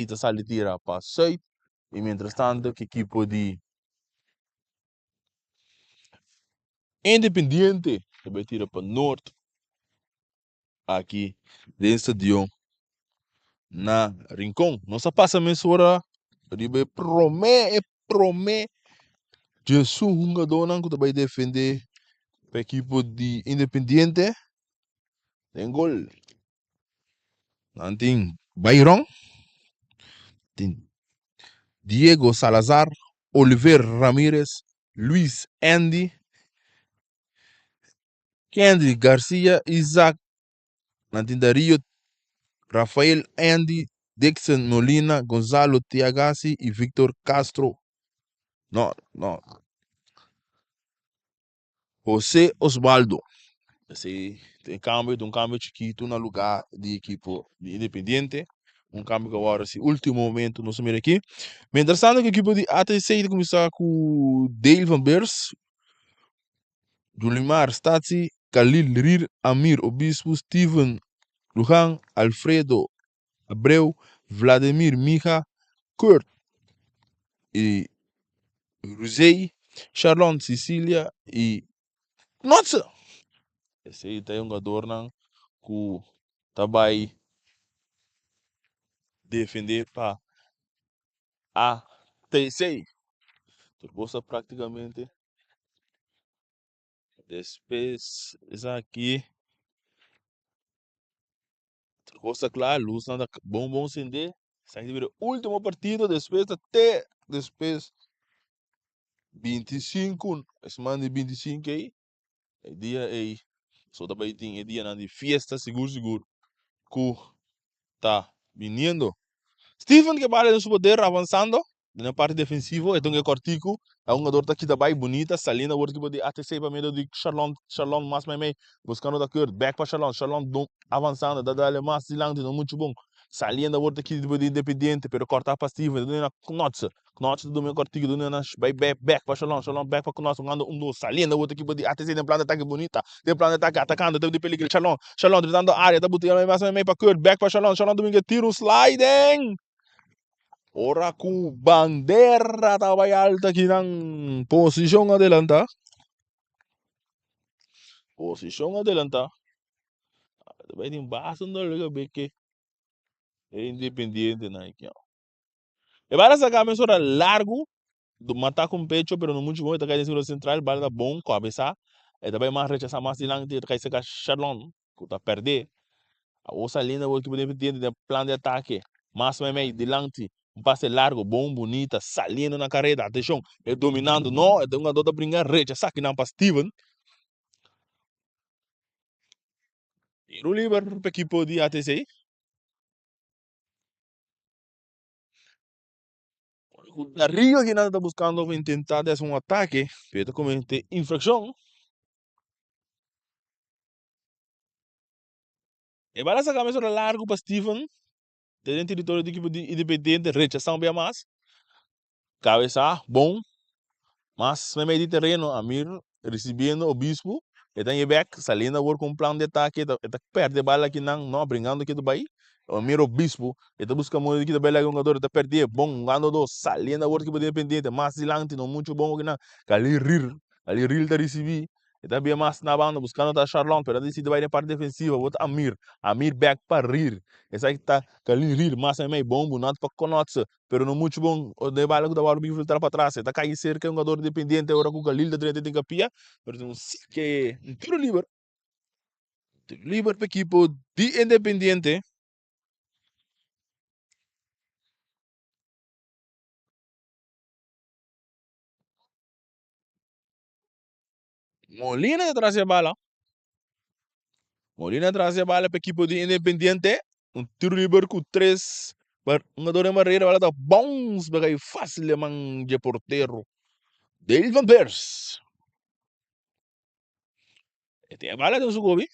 I ta sali tira pa sùit. I mientrastanto ku ekipo di Independiente ta bai tira pa nort aki den stadion na Rincon. Nos a pasa mesora riba e promé e promé djesun hungadónan ku ta bai defendé pa ekipo di Independiente den gol. Nan tin Bayron, tin Diego Salazar, Oliver Ramirez, Luis Andy, Kendrick Garcia, Isaac, nan tin Darío, Rafael Andy, Dixon Molina, Gonzalo Tiagasi y Victor Castro. No, no. José Osvaldo. Esei ta e cambio, ta un cambio chikito na lugar di ekipo di Independiente. Un cambio ku a wòrdu hasi ultimo momento nos a mira aki. Mientras tanto ku ekipo di ATC ta kuminsá ku Dale van Beurs, Julimar Statie, Khalil Rir, Amir Obispo, Steven Lujan, Alfredo Abreu, Vladimir Mija, Kurt i Ruzey, Sharlon Cecilia i Knotse. Esei ta e hungadornan ku ta bai defendé pa ATC. Tur kos ta praktikamente despues esaki. Tur kos ta kla, lusnan ta bon bon sende. Esaki ta bira e ultimo partido, despues ta te despues 25, e siman di 25 ei, e dia ei so ta bai tin e dianan di fiesta sigur sigur ku ta biniendo. Steven ke bala den su poder avansando den e parti defensivo, e ta un e kòrtiku, e hungador ta kita bai bunita, saliendo awor ekipo di ATC pa medio di Sharlon, Sharlon mas meimei buskando ta Kurt, bek pa Sharlon, Sharlon don avansando, ta dale mas dilanti, no muchu bon, saliendo awor ta ekipo di Independiente, pero kòrta pa Steven, ta duna na Knotse, Knotse ta duna e kòrtiku, ta duna na bai bek bek pa Sharlon, Sharlon bek pa Knotse, hungando un dos, saliendo awor ta ekipo di ATC den plan di atake bunita, den plan di atake atakando, ta di peligro Sharlon, Sharlon drentando area, ta buta mas meimei pa Kurt, bek pa Sharlon, Sharlon ta bin tira un sliding. Ora ku bandera ta bai alta kinan posishon adelantá. Posishon adelantá. Ta bai tin basta un dolor di kabes ke e independientenan aki. E bala saka mesora largu, mata ku un pecho pero no muchu bon, e ta kai den seguro sentral, bala ta bon kabesá, e ta bai mas rechasá mas dilanti, e ta kai serka Sharlon ku ta pèrdè. Awor saliendo awor ekipo Independiente den plan di atake, mas meimei dilanti, un pase largo, bon bunita, saliendo na kareda, atenshon, e dominando, no, e ta un hungador ta bringa, rechasá kinan pa Steven. Tiro liber pa ekipo di ATC. Darío Aguinaldo ta buscando of intenta di haci un atake, pero ta comete infraccion. E bala saca mesora largo pa Steven, te den territorio di equipo di Independiente, rechasa un bia mas. Cabeza bon, mas meimei di tereno, Amir ricibiendo Obispo, e ta bek, saliendo awor cu un plan di atake, e ta perde bala akinan, no, bringando aki ta bay, Amir Obispo, e ta busca modo di kita bay laga e hungador, e ta perde, bon, hungando dos, saliendo awor ekipo di Independiente, mas dilanti, no mucho bon akinan, Khalil Ril, Khalil Ril ta ricibi, e ta bia mas na banda, buscando ta Sharlon, pero a decidi bay den parti defensiva, awor ta Amir, Amir bek pa Ril, esaki ta Khalil Ril, mas meimei, bon, bunat pa Konotse, Pero no muchu bon. Ora e bala ku ta wòrdu bin filtrá pa tras, e ta kai serka e hungador Independiente ora ku Galil ta drenta den kapia, pero tin un sake, un tiro liber. Tiro liber pa ekipo di Independiente. Molina ta tras e bala. Molina tras e bala pa ekipo di Independiente. Un tiro liber ku tres hungador den barrera. Bala ta bounce pa kai fácil den man dje portero Dale van Pers. E tin e bala den su gobi.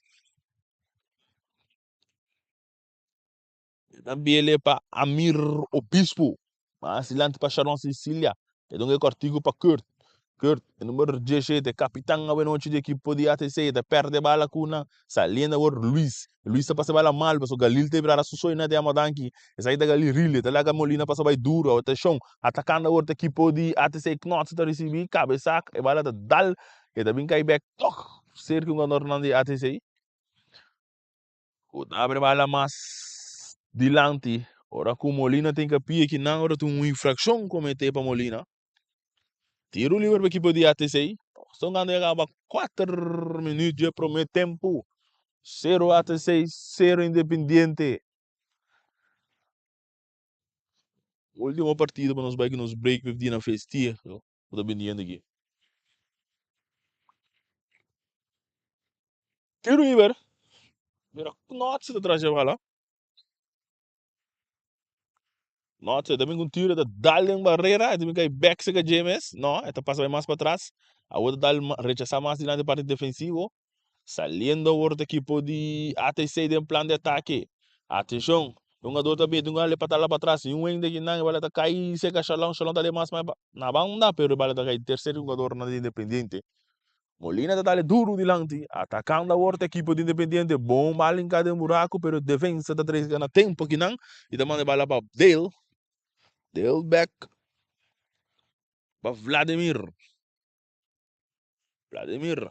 E ta biele pa Amir Obispo. Mas dilanti pa Sharon Cecilia. E dunga e kòrtiku pa Kurt. Kurt, e number 17, kapitan awenochi di ekipo di ATC, ta perde bala ku nan. Saliendo awor Luis. Luis ta pasa bala mal pasobra Galil ta brada su soy na te Amadanki. Esaki ta Galil Rile, ta laga Molina pasa bai duro. Awor atenshon, atakando awor ta ekipo di ATC. Knots ta risibi kabesak, e bala ta dal, e ta bin kai bek tok serka un jugadornan di ATC. Ku ta abre bala mas dilanti. Ora ku Molina tin kapia kinan ora tin un infrakshon kometé pa Molina. Tiro liber pa ekipo di ATC. Son gando ya kaba 4 minuut dje prome tempu. 0 ATC, 0 Independiente. Ultimo partido pa nos bai ku nos break pa dina festia. Ku ta biniendo aki. Tiro liber. Mira Knots ta tras dje bala. No, e ta bin ku un tiro, e ta dal den barrera, e ta bin kai bek cerca dje mes. No, e ta pasa bai mas patras. Awor ta dal rechasa mas dilanti parti defensivo. Saliendo awor ta ekipo di ATC den plan di atake. Atenshon, e hungador ta bin, e tin ku dal e patala patras. Ni un hende kinan, e bala ta kai cerca Shalom. Shalom ta dal mas na banda, pero e bala ta kai tercer hungadornan di Independiente. Molina ta dale duru dilanti, atakando awor ta ekipo di Independiente. Bon bal hinká den buraku, pero defensa ta trese na tempo akinan i ta manda e bala pa Dale. Dale bek pa Vladimir. Vladimir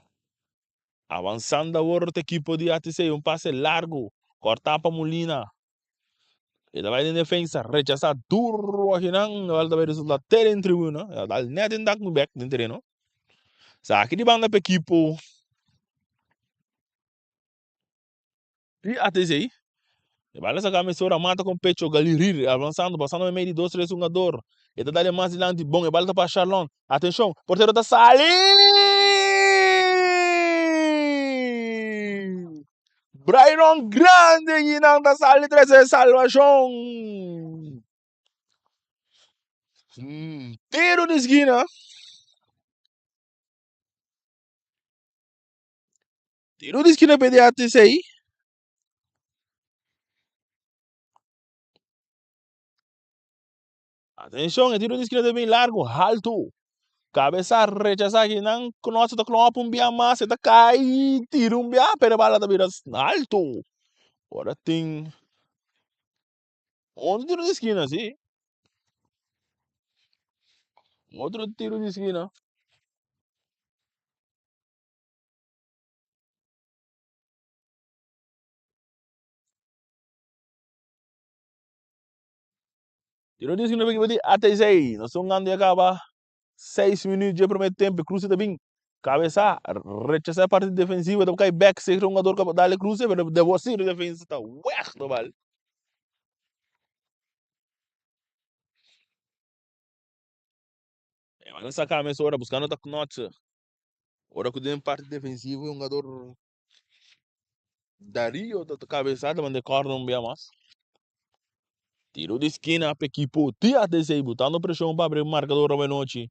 avansando awor ta ekipo di ATC, un pase largu, kòrtá pa Molina. E ta bai den defensa, rechasá duru akinan, e bal ta bai resultá te den tribuna, e ta dal nèt den dak bèk den tereno. Saki di banda pa ekipo di ATC. E bal a saka mesora, mata kon pecho, Galirir avansando, pasando meimei di dos tres hungador. E ta dal e mas dilanti, bon, e bal ta pa Sharlon. Atenshon, portero ta sali! Brairon grande y nan ta sali trece salvacion. Tiro di esquina. Tiro di esquina pe di ATC. Atencion, e tiro di esquina ta bin largo, halto. Cabeza rechasa aki nan Knots ta klop un bia mas, e ta kai tira un bia, pero e bala ta bira alto. Ora tin otro tiro di esquina, si. Otro tiro di esquina. Tiro di esquina pa di ATC. Nos ta hungando ya caba 6 minuut dje primer tempo. Cruce ta bin. Cabeza rechasa e parti defensivo. Ta cai back. Seis hungador ka dale cruce. Pero de por si defensa ta weg do bal. E van a saca mesora buscando ta Knotse. Ora cu den parti defensivo e hungador Dario ta cabeza ta manda e corner un bia mas. Tiro di skina pa ekipo TATC botando presion pa abri marcador awe nochi.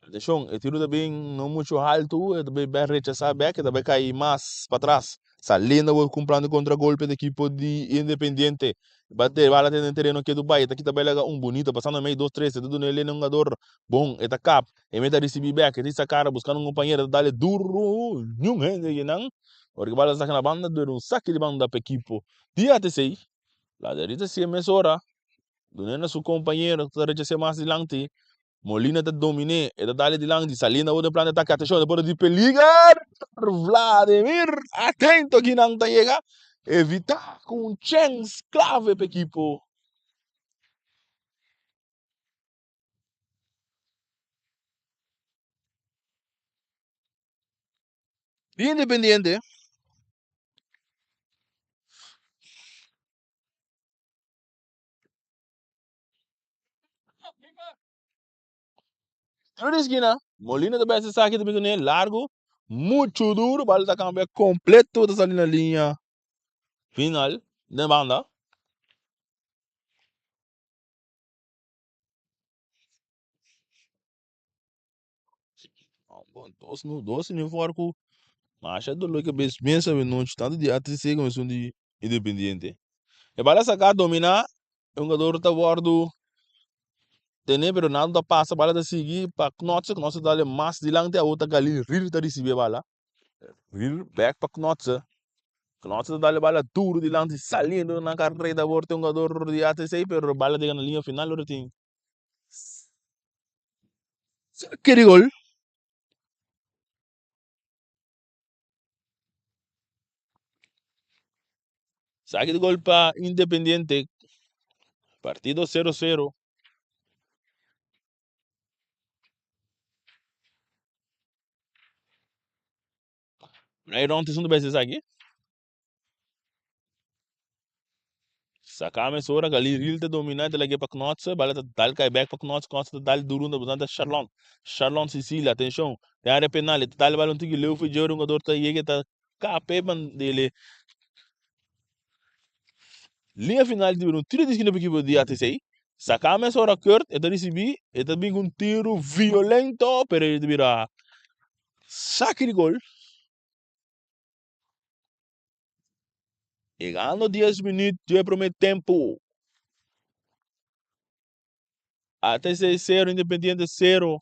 Atenshon, e tiro ta bin no mucho haltu, e ta bin ben rechasá bèk, e ta bai kai mas patras. Saliendo awor ku un plan di kontragolpe di ekipo di Independiente. Bate bala te den tereno ketu bai, e ta kita bai laga un bunito, pasando mei dos tres, e ta duna e lene hungador bon, e ta kap, e meta risibí bèk, e ta hisa kara buskando un kompañero, e ta dale duru, niun hende akinan. Ora ku bala ta saka na banda, duna un saki di banda pa ekipo di ATC. Laderita si e mesora, dun'e na su kompañero ku ta rechas'é mas dilanti. Molina ta dominé, e ta dale dilanti, saliendo awor den plan di atake, atenshon, e por di peliger! Vladimir, atento aki nan ta yega, evitá ku un chèns klave pa ekipo. Di Independiente. Tiro di esquina, Molina ta besa esaki ta bin kuné largo, muchu duro, bal ta kambia kompleto ta sali na liña final den banda. Bon, dos nu, dos uniform ku masha dolor kabes mes avenochi, tantu di ATC komo esun di Independiente. E bal a saka dominá, e hungador ta wòrdu. tene pero nada ta pasa, bala ta sigui pa Knotse, Knotse ta dale mas dilanti awor ta Galil Ril ta ricibi e bala. Ril bek pa Knotse, Knotse ta dale bala duro dilanti saliendo na carrera awor tin hungador di ATC pero bala ta yega na linea final ora tin saque di gol. Saque di gol pa Independiente. Partido 0-0. Rairon te segundo vez esaki. Saka mesora Gali Ril ta domina ta lag'e pa Knotse, bala ta dal kai bek pa Knotse, Knotse ta dal duru ta ta Sharlon, Sharlon Cecilia, atencion, den area penal, e ta dal bala un tiki leu fi dje ora hungador ta yega e ta kape bandele Linea final di un tiro di esquina pa ekipo di ATC. Saka mesora Kurt, e ta risibi, e ta bin ku un tiro violento, pero e ta bira saki di gol. Yegando 10 minuut di e prome tempo. ATC 0, Independiente 0.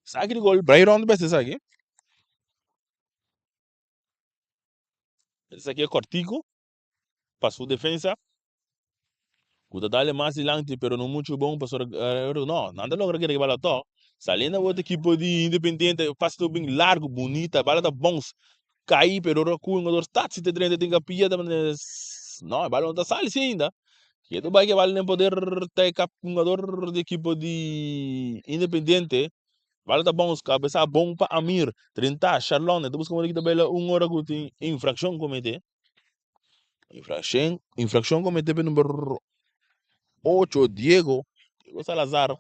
Saki di gol, Brayron beste esaki. Esaki e kortico pa su defensa. Ku ta dale mas dilanti pero no mucho bon pasobra no, nan ta logra kere bala to. Saliendo awor ta ekipo di Independiente, pase ta bin largo, bunita, bala ta bons. Kai pero ora ku hungador sta si ta drenta den kapia ta no, e bala no ta sali si ainda. Ketu bai ke bala den poder ta e kap hungador di ekipo di Independiente. Bala ta bons, kabesa bon pa Amir. Drenta, Sharlon, e ta buska manera ki ta baila un ora ku tin infrakshon komete. Infrakshon, infrakshon komete pa number 8, Diego, Diego Salazar.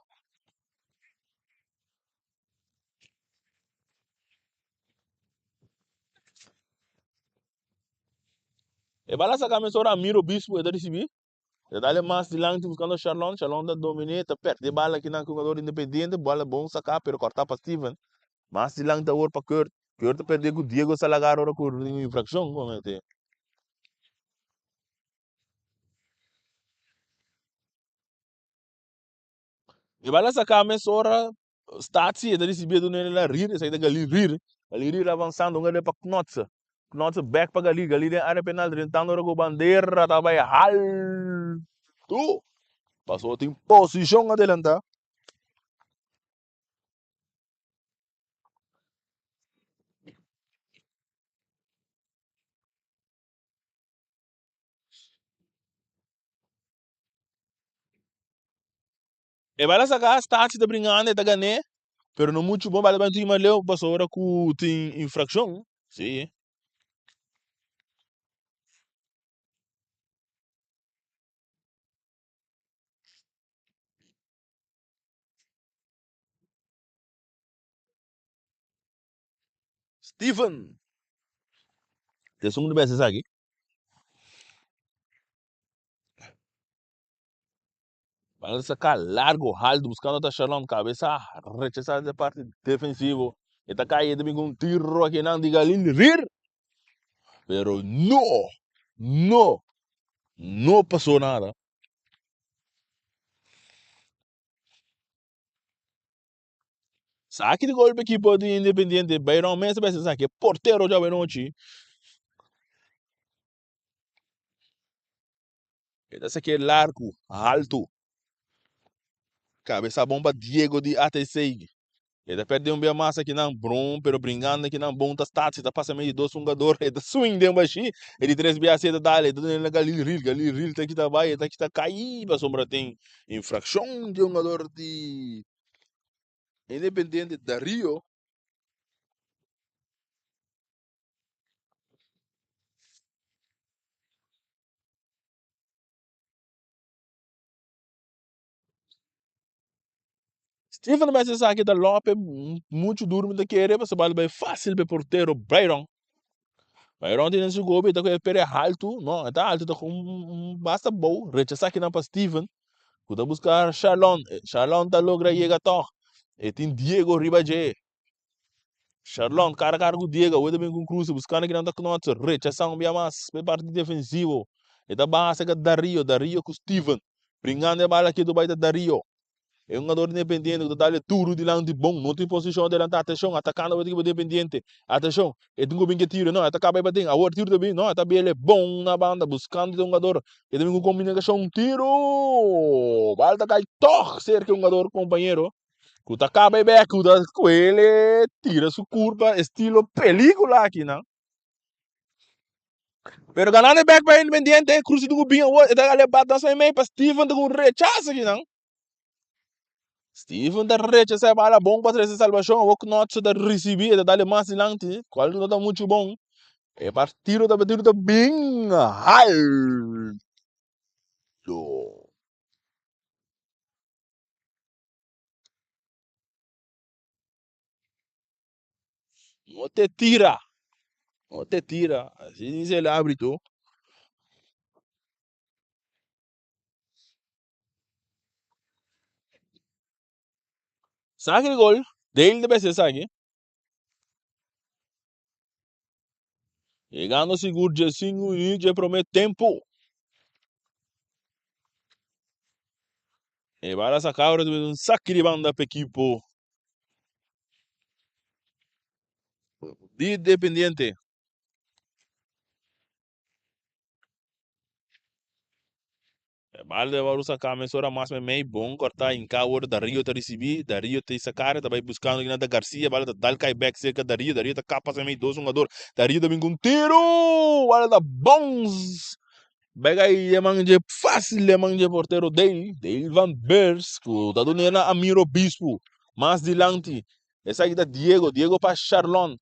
E bala saka mesora Amir Obispo e ta risibi. E dale mas dilanti buscando Sharlon. Sharlon ta domine, ta perde bala akinan ku jugador Independiente. Bala bon saka pero korta pa Steven. Mas dilanti awor pa Kurt. Kurt ta perde ku Diego Salazar ora ku tin un infrakshon komete. E bala saka mesora Statie e ta risibi e dun'el la rir, esaki ta Galil rir. Galil rir avansando un gade pa Knotse. Knotse bek pa Galil, Galil den area penal drentando ora ku bandera ta bai haltu. Pasobra tin posishon adelanta. E bala saka Statie ta bringando e ta gané pero no muchu bon bala bai tin mas leu pasobra ku tin infrakshon si. Steven ta esun di bes esaki. Bala saca largo, halto, buscando ta Shalom, cabeza rechazada de parte defensivo. E ta cai, e ta bin cu un tiro aki nan di Galil Rir. Pero no, no, no pasó nada. Saki di gol pa ekipo di Independiente. Bayron Mesa bes esaki, e portero djawe nochi. E ta sake largu, haltu. Kabesa bon pa Diego di ATC. E ta perde un bia mas akinan, bron, pero bringando akinan bon ta Statie, ta pasa medio di dos hungador, e ta swing den bashi, e di tres bia asi e ta dal, e ta duna na Galil Ril, Galil Ril ta kita bai, e ta kita kai pasobra tin infrakshon di hungador di Independiente Dario. Steven mester sa ki ta lope muchu duru mi ta kere pasobra bal bai fácil pa e portero Byron. Byron tin den su gobi e ta kohe pere haltu, no e ta haltu ta un basta bou, rechasá kinan pa Steven ku ta buska Sharlon, Sharlon ta logra yega tòg, e tin Diego riba dje. Sharlon kara kara ku Diego awor ta bin ku un kruse buskando kinan ta Knotser rechasá un bia mas pa e parti defensivo e ta baha serka Dario, Dario ku Steven bringando e bala ketu bai ta Dario e hungador Independiente ku ta dal e duru dilanti bon no tin posishon adelantá atenshon atakando pa e ekipo Independiente atenshon e tin ku bin ku e tiro no e ta kaba e batin awor tiro ta bin no e ta bele bon na banda buskando e hungador e ta bin ku komunikashon tiro bal ta kai tòg serka e hungador kompañero. Ku ta kaba e bek ku ta kuele tira su kurpa estilo pelikula aki nan. Pero ganando e bek pa Independiente, Cruz tuku bin awor, e ta ale bat nan mei pa Steven ta ku un rechazo aki nan. Steven ta rechasa e bala bon pa trese salbashon, awor Knotse ta risibi, e ta dale mas dilanti, kual no ta muchu bon. E partido ta tiro ta bin halto. No te tira, no te tira, así dice el árbitro. Saque de gol, Dale de bese saque. Llegando sigur dje 5 minuut dje prome tempo. E bala saca ahora un saque di banda pa equipo di Independiente. E bal de Baru saca mesora mas meimei, bon corta hinca awor Dario ta ricibi, Dario ta saca ta bay buscando kinan ta Garcia, bala ta dal cay bek cerca Dario, Dario ta capa meimei dos hungador, Dario ta bin cu un tiro, bala ta bounce bek ay e man dje facil e man dje portero Dale, Dale van Bers cu ta duna na Amir Obispo, mas dilanti esaki ta Diego, Diego pa Sharlon,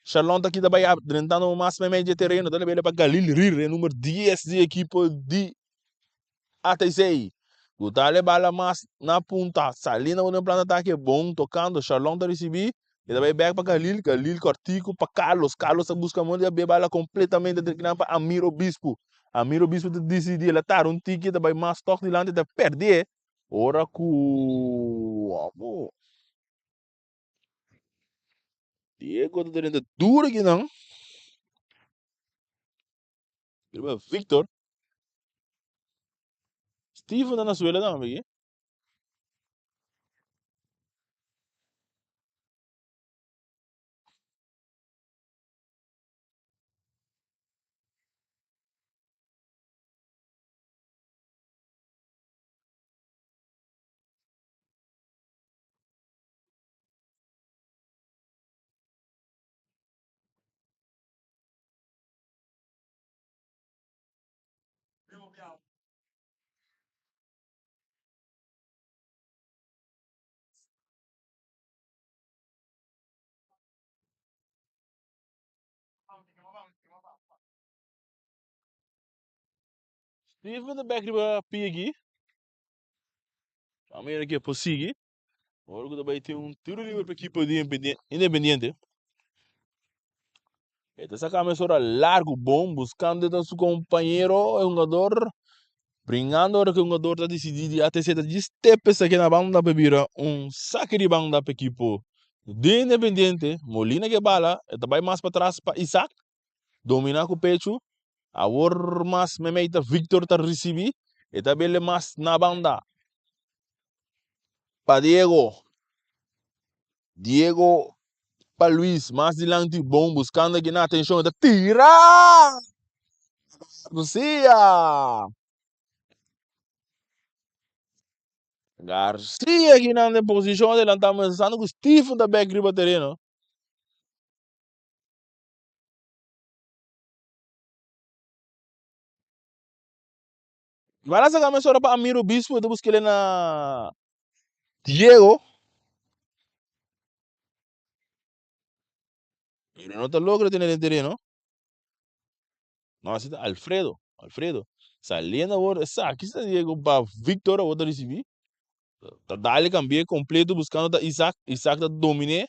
Sharlon ta kita bay drentando mas meimei dje tereno, ta lebele pa Galil Rir e numero 10 di ekipo di ATC. Ku ta leba la mas na punta. Salina ku den plan di atake bon tokando. Sharlon ta risibí. E ta bai bèk pa Galil. Galil kòrtiku pa Carlos. Carlos ta buska modo di a beba bala kompletamente den kinan pa Amir Obispo. Amir Obispo ta disidí. El a tarda un tiki. E ta bai mas tòg dilanti. E ta pèrdé ora ku Diego ta drenta duru kinan. Riba Victor. Steven ta na suela tambe aquí. Steven ta bek riba pia aki. A mira ke por sigui. Ora ku ta bai tin un tiro libre pa ekipo di Independiente. E ta saka mesora largu bon buskando ta su kompañero e hungador bringando ora ku e hungador ta disidí di ATC ta djis step esaki na banda pa bira un sake di banda pa ekipo di Independiente. Molina ke bala e ta bai mas patras pa Isaac domina ku pechu awor mas meimei ta Victor ta risibí e ta bele mas na banda pa Diego. Diego pa Luis, mas dilanti bon buscando aki na atencion, ta tira! Garcia! Garcia aki nan den posicion adelanta, pensando cu Stephen ta bek riba tereno. Bala saca mesora pa Amir Obispo, ta busca ele na Diego. Pero no ta logra tener el terreno. No, así ta Alfredo. Alfredo. Saliendo awor, esaki está Diego pa Victor awor ta recibi. Ta dale cambie completo buscando ta Isaac. Isaac ta domine.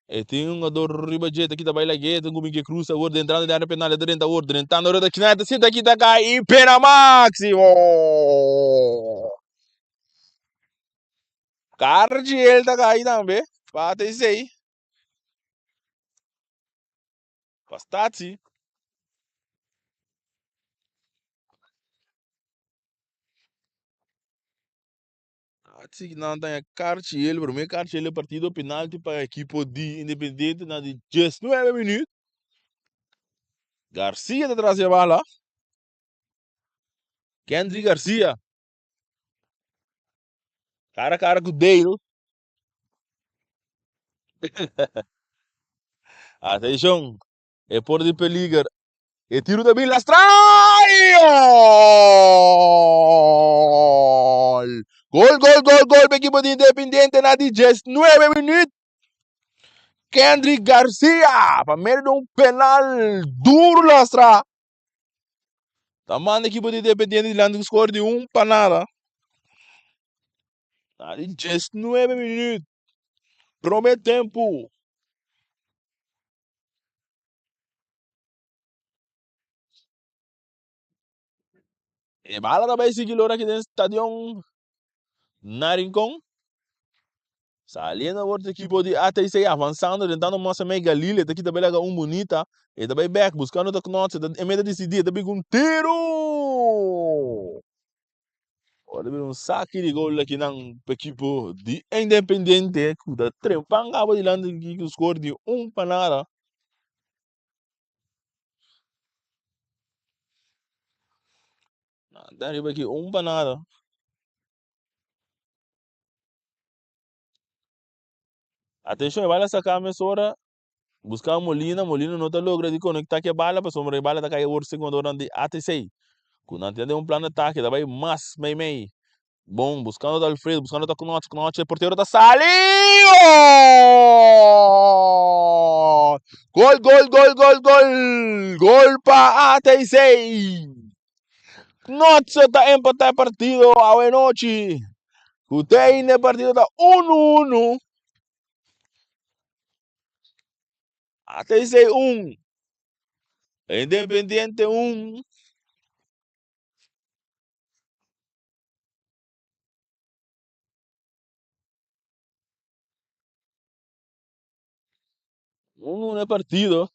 E tin un jugador riba dje, ta kita bai lag'é, ta kuminke cruza awor, dentrando den área penal, e ta drenta awor, drentando awor, ta kina, ta sinta kita kai i pena máximo! Cargiel ta kai tambe, pa ATC. Stazi. Stazi nan ta haña karchi yelo, promé karchi yelo partido penalti pa ekipo di Independiente na di diesnuebe minüt. Garcia ta tras di e bala. Kendry Garcia. Cara cara cu Dale. Atencion, e por di peliger. E tiro ta bin lastra. Gol! Gol, gol, gol, gol pa equipo di Independiente na di 19 minuut. Kendrick Garcia pa medio di un penal duro lastra. Ta manda equipo di Independiente dilanti ku score di un pa nada. Na di 19 minuut. Prome tempo. E bala ta bai sigui lora aki den stadion na Rincon. Saliendo awor di ekipo di ATC avansando tentando mas mei Galil e ta kita bai laga un bunita e ta bai bek buskando ta Knots e ta e meta disidí e ta bin ku un tiru! Ora ta bira un saki di gol aki nan pa ekipo di Independiente ku ta trempan kaba dilanti ku skor di un pa nada. Nan ta riba aki un pa nada. Atenshon, e bala saká mesora. Buska Molina, Molina no ta logra di konektá ku e bala pasobra e bala ta kai awor segun di ATC. Ku nan tin den un plan di atake ta bai mas mei mei. Bon, buskando ta Alfredo, buskando ta Knots, Knots e portero ta sali! Gol! Gol, gol, gol, gol! Gol pa ATC! Knots ta empatá e partido awe nochi. Ku te ainda e partido ta 1-1. ATC 1, Independiente 1. Un e partido.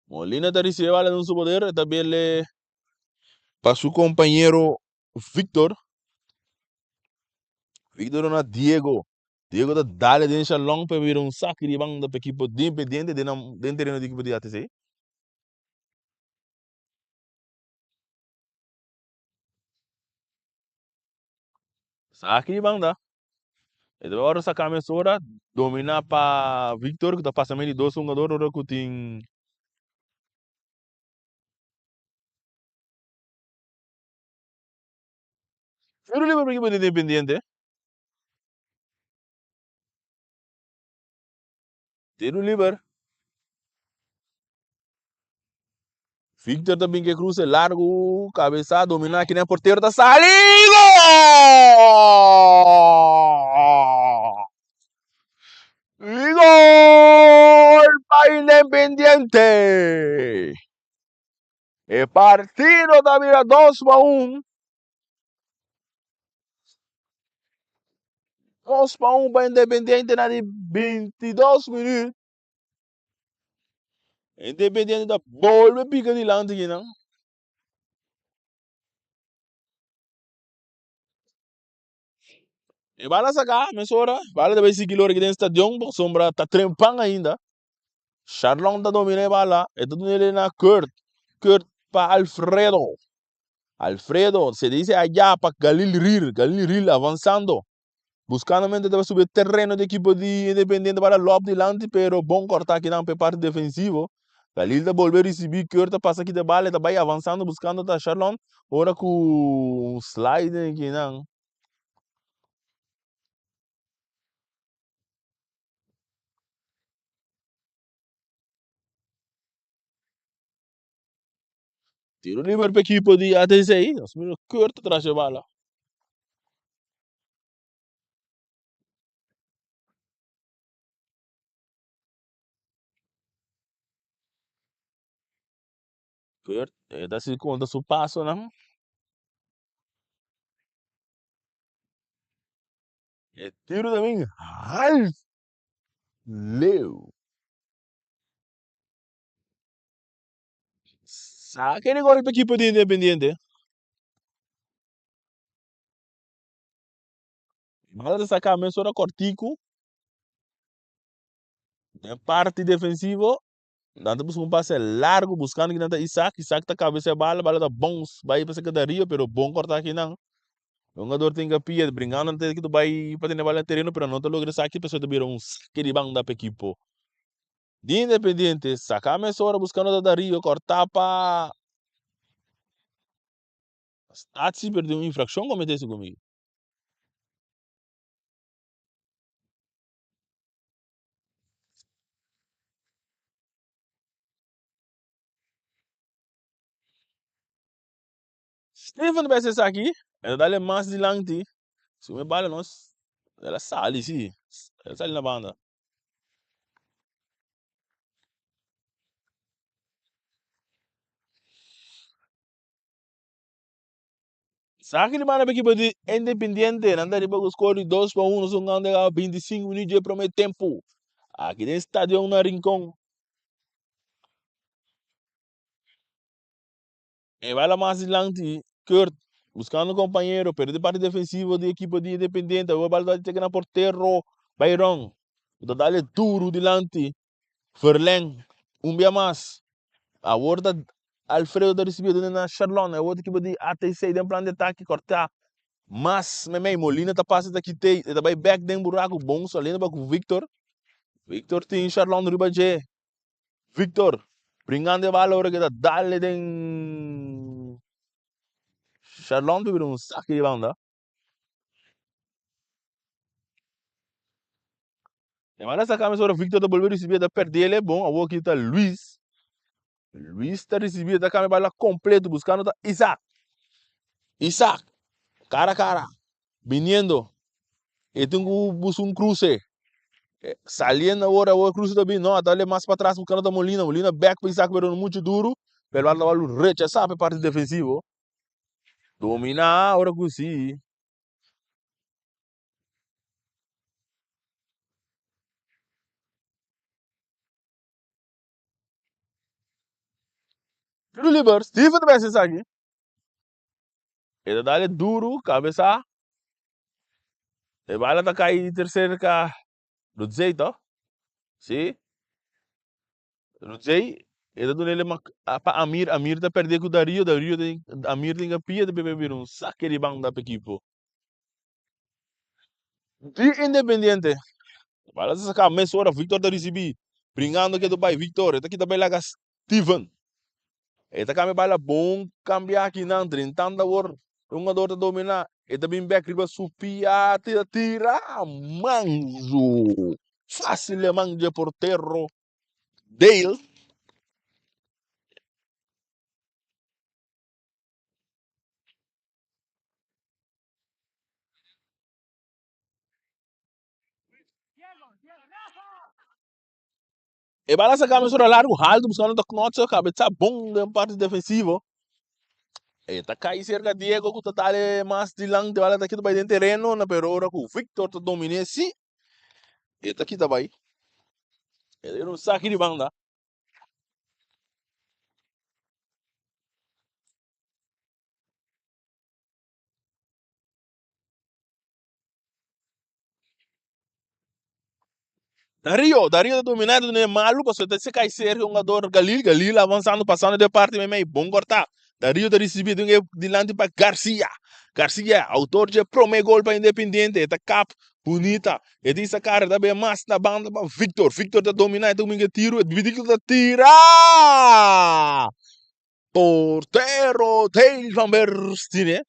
Molina ta ricibe bala den su poder, e ta bele pa su compañero Victor. Victor na Diego. Diego ta dale den Shalom pa bira un saki di banda pa equipo de Independiente den, den terreno di equipo di ATC. Saki di banda. E ta ora saca mesora, domina pa Victor cu ta pasa medio di dos hungador ora cu tin Tiro libre pa equipo di Independiente. Tiro liber. Victor ta bin ke cruce largo, cabeza domina aki na portero ta sali. Gol! Gol pa Independiente! E partido ta bira 2-1. 2-1 pa Independiente na di 22 minuut. Independiente ta bolbe pica dilanti aki nan. E bala saca mesora, bala ta bay sigui lora aki den stadion pasobra ta trempan ainda. Sharlon ta domina e bala, e ta dun'e na Kurt, Kurt pa Alfredo. Alfredo se dice allá pa Galil Ril, Galil Ril avanzando. Buscando mente ta subi terreno di equipo di Independiente para lop dilanti, pero bon corta akinan pe parte defensivo. Galil ta bolbe ricibi, Kurt ta pasa kita bala, ta bay avanzando buscando ta Sharlon. Ora cu un sliding akinan. Tiro liber pa equipo di ATC. Nos mira Kurt tras e bala. Kurt, e ta si konta su pasonan. E tiro ta bin half leu. Sake di gol pa ekipo di Independiente. Bala ta saka mesora kòrtiku den parti defensivo. Nan ta buska un pase largu buskando kinan ta Isaac. Isaac ta kabesea bala, bala ta bounce bai pa serka Dario pero bon kòrta akinan. E hungador tin kapia bringando nan ta kita bai pa tene bala na tereno pero no ta logra esaki pasobra ta bira un sake di banda pa ekipo di Independiente. Saka mesora buskando ta Dario kòrta pa Statie pero tin un infrakshon kometé segun mi. Steven ta bisa esaki, e ta dale mas dilanti, si un e bala nos, el a sali si, el a sali na banda. Saki di banda pa ekipo di Independiente. Nan ta riba ku skor di 2-1. Nos un gana a 25 minuut dje prome tempu. Aki den stadion na Rincon. E bala mas dilanti Kurt buscando compañero, pero di parte defensivo di ekipo di Independiente. Awor bala ta chega na portero Byron. Ta dale duro dilanti. Verleng un bia mas. Awor ta Alfredo ta risibi duna na Sharlon. Awor ta ekipo di ATC den plan di atake kortá mas meimei. Molina ta pasa ta kit'é. E ta bai bek den buraku. Bon saliendo pa ku Victor. Victor tin Sharlon riba dje. Victor bringando e bala ora ke ta dale den Sharlon ta bira un saki di banda. E banda sa cambia ora Victor ta bolbe ricibi ta perdele bon awor aki ta Luis. Luis ta ricibi ta cambia bala completo buscando ta Isaac. Isaac cara a cara viniendo e tin cu busca un cruce saliendo awor awor cruce ta bin no ta dale mas patras buscando ta Molina Molina back pa Isaac pero no mucho duro pero bala ta wòrdu rechasa pa e parti defensivo. Domina ora cu si. Tiro liber, Steven ta besi esaki. E ta dale duro, cabeza. E bala ta cay ter cerca Rudzey to. Si. Rudzey, e ta duna ele pa Amir, Amir ta perde ku Dario, Dario tin, Amir tin kapia ta bebe bira un sake di banda pa ekipo di Independiente. Bala ta saka mesora, Victor ta risibi, bringando ke ta bai Victor, e ta kita bai laga Steven. E ta kambia bala bon kambia akinan, drentando awor, e hungador ta domina, e ta bin bek riba su pia, tira tira, manzo! Fácil e man dje portero Dale. E bala saca mesora largo halto buscando ta Knotse cabeza bon den parte defensivo. E ta cai cerca Diego cu ta dale mas dilanti bala ta kita bay den tereno na pero ora cu Victor ta domine si e ta kita bay. E ta un saki di banda. Darío, Darío ta dominá ta duna e malu pasobra ta se kai serka hungador Galil, Galil avansando pasando den parti meimei, bon kòrtá. Darío ta risibí den e dilanti pa Garcia, Garcia outor dje promé gol pa Independiente, e ta kap bunita, e tin sa kara ta bin mas na banda pa Victor, Victor ta dominá e ta kuminsá tiru, Victor ta tira! Portero Dale van Berstine.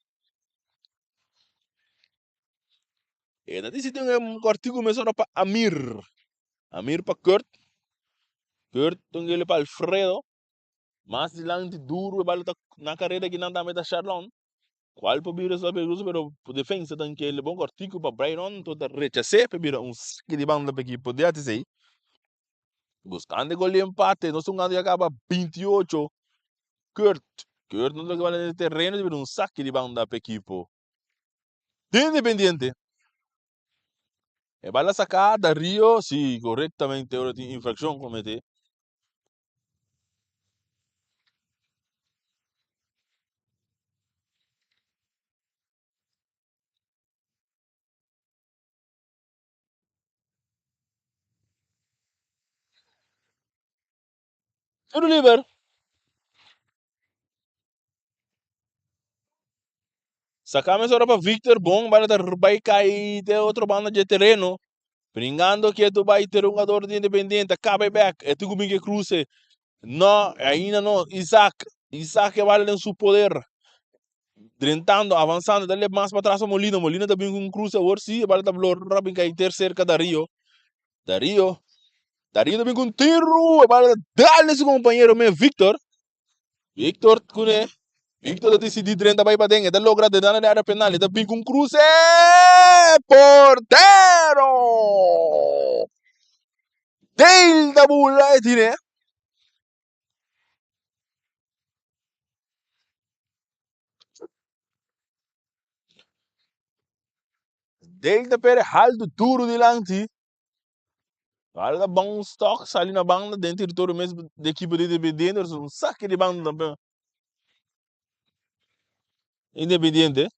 E ta disi tin un kòrtiku mesora pa Amir. Amir pa Kurt. Kurt tin gele pa Alfredo. Mas dilanti duru e bala ta na kareda kinan tambe ta Sharlon. Kual por bira sa peligroso pero defensa ta kele bon kòrtiku pa Brayron to ta rechas'é pa bira un saki di banda pa ekipo di ATC. Buscando e gol di empate. Nos jugando ya caba 28. Kurt. Kurt no logra bala den terreno. Debe un saque di banda pa equipo de Independiente. E bala saca Darío. Si, correctamente. Ora tin infraccion comete. Tiro liber. Saca mesora pa Victor bon, bala ta bai cai te otro banda dje tereno. Bringando ketu bai ter un jugador di Independiente, caba e bek, e tin cu bin ke cruce. No, ainda no, Isaac, Isaac e bala den su poder. Drentando, avanzando, ta lep mas patras pa Molina, Molina ta bin cu un cruce awor si, e bala ta blora bin cai ter cerca Dario. Dario, Dario ta bin cu un tiro, e bala ta dal den su compañero me Victor. Victor cune, Victor ta decidi drenta bay paden, e ta logra drenta na de area penal, e ta bin cu un cruce, portero! Dale ta bula e tine. Dale ta pere halto duro dilanti. Bala ta bon stock sali na banda den territorio mes di ekipo di Independiente, pero un saki di banda tambe. Independiente.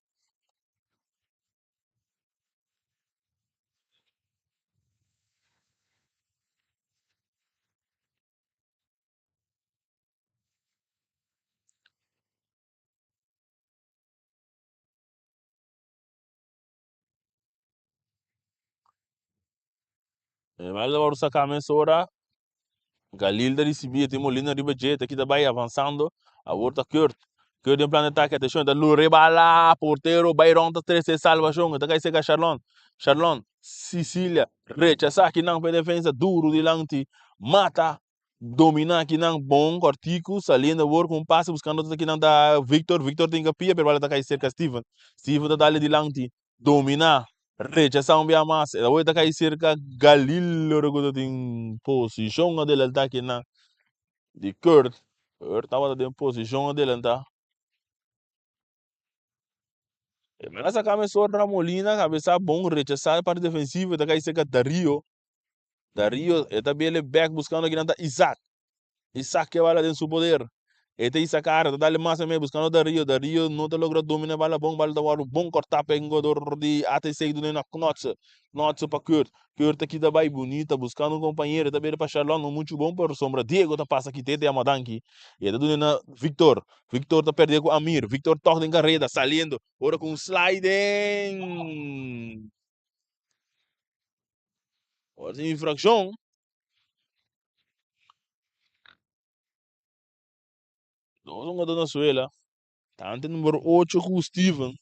E bala ta saca mesora. Galil ta ricibi, e tin Molina riba dje, ta kita bay avanzando. Awor ta Kurt. Kurt den plan de ataque, atencion, ta lura e bala. Portero Byron ta trece salvacion, e ta cay cerca Sharlon. Sharlon, Sicilia, rechaza kinan pa e defensa duro dilanti. Mata, domina kinan bon, cortico, saliendo awor cu un pase buscando ta kinan ta Victor. Victor tin capia, pero bala ta cay cerca Steven. Steven ta dale dilanti. Dominá, rechasá un bia mas. E awor ta kai serka Galil ora ku ta tin posishon adelantá kinan di Kurt. Kurt tabata den posishon adelantá. E mester a saka mesora Ramolina kabesá bon rechasá e parti defensivo e ta kai serka Dario. Dario e ta bele bek buskando kinan ta Isaac. Isaac ke bala den su poder. E ta hisa kara, ta dale mas mei buskando Dario. Dario no ta logra domina e bala bon. Bala ta wòrdu bon kòrtá pa e hungador di ATC dun'é na Knotse. Knotse pa Kurt. Kurt ta kita bai bunita buskando un kompañero. E ta bira pa Sharlon, no muchu bon pero sombra Diego ta pasa kit'é ta yama danki. E ta dun'é na Victor. Victor ta pèrdè ku Amir. Victor tòg den kareda, saliendo. Ora ku un sliding. Ora tin infrakshon. Dos hungador na suela. Tanto numero 8 ku Steven.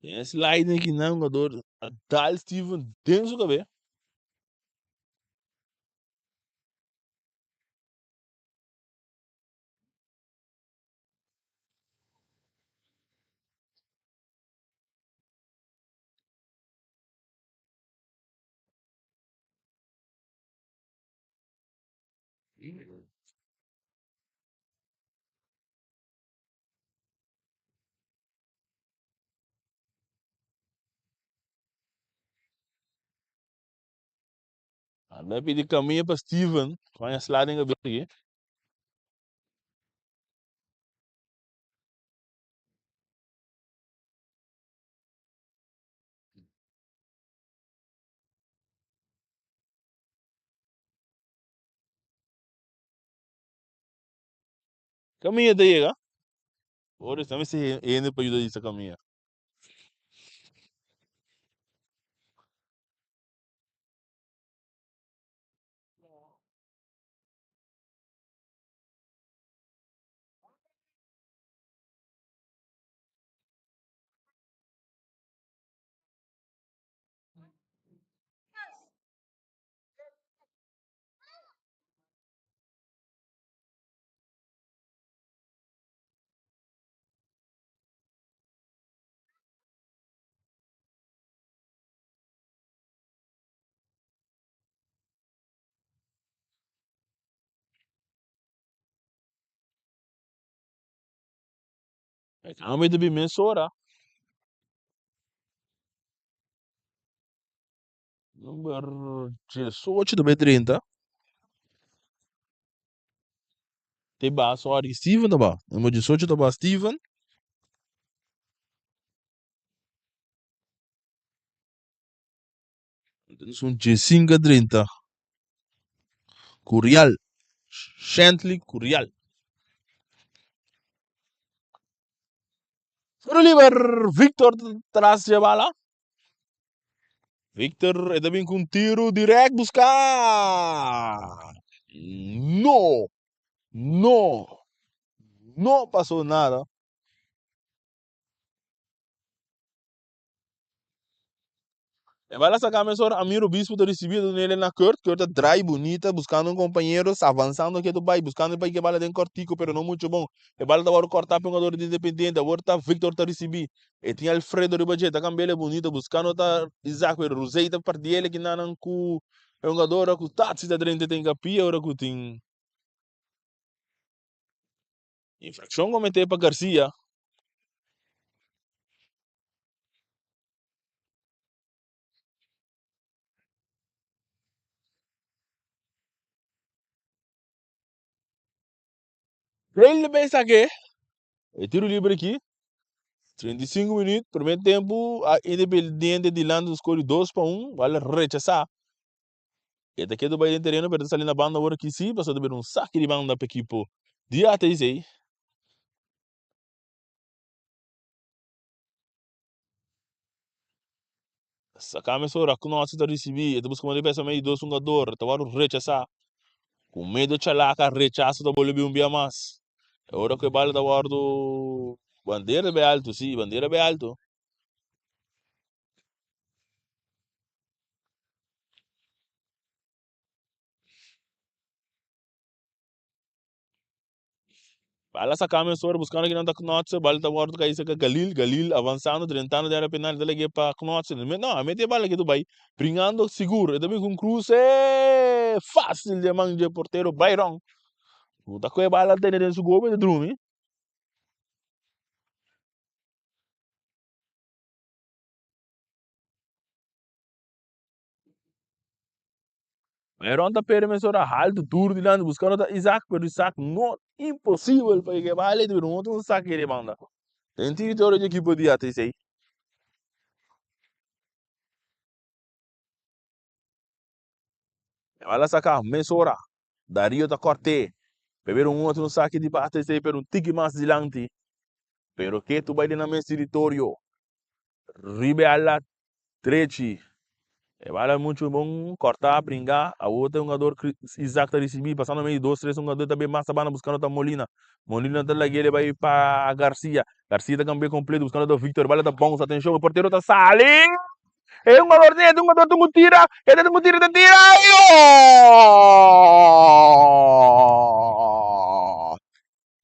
Den sliding aki nan hungador a dal Steven den su kabes. Anda pidi camilla pa Steven. Baña sla den cabeza aquí. Camilla ta yega. Ora esta mester hende pa yuda disa camilla. E cambio ta bin mesora. Number 18 ta bay 30. Te ba, sorry, Steven ta ba. Numero 18 ta ba Steven. Un 15 a 30. Curial. Shantley Curial. Tiro liber, Victor tras dje bala. Victor e ta bin ku un tiro direct buska. No, no, no pasó nada. E bala saca mesora Amir Obispo ta ricibi ta dunele na Kurt, Kurt ta draai bunita buscando un compañero avansando ketu bay buscando pa ke bala den cortico pero no mucho bon e bala ta worde corta pa un jugador di Independiente awor ta Victor ta ricibi e tin Alfredo riba dje ta cambiele bunita buscando ta Isaac pero Rosey ta pardiele kinanan cu e jugador cu Tatsy ta drenta den capia ora cu tin infraccion comete pa Garcia. Bale bay sake e tiro libre aki. 35 minuut, primer tempo a Independiente dilanti un score di 2-1, bal rechasa. E ta kedo bay den tereno pero ta sali na banda awor aki si, pasobra ta bira un saki di banda pa ekipo di ATC. Saka mesora Knots ta risibí, e ta buska manera di pesa mei di dos hungador, ta wòrdu rechasá. Ku medio chalaka rechaso ta bolbe bin un bia mas. E ora ku e bala ta wòrdu bandera ta bai altu, sí, bandera bai altu. Bala saca mesora buscando kinan ta Knotse, bala ta wordo cay cerca Galil, Galil avanzando drentando den area penal ta lege pa Knotse, no a mete e bala ke tu bay bringando sigur e ta bin cu un cruce facil den man dje portero Byron cu ta coge bala tene den su gobe ta drumi. Byron ta perde mesora haltu duru dilanti buscando ta Isaac pero Isaac no imposibel pa yega e bala y ta bira un otro saque di banda den territorio di ekipo di ATC. E bala saca mesora Dario ta corte pa bira un otro saque di ATC pero un tiki mas dilanti pero ketu bay den nan mes territorio Riba e ala drechi. E bala muchu bon kòrtá, bringá. Awor ta e hungador Isaac ta risibí, pasando medio di dos, tres hungador ta bin mas ta banda buskando ta Molina. Molina ta lag'é bai pa Garcia. Garcia ta kambi'é kompleto buskando ta Victor. E bala ta bounce, atenshon, e portero ta sali! E hungador tin, e hungador tin ku tira, e tin ku tira, ta tira!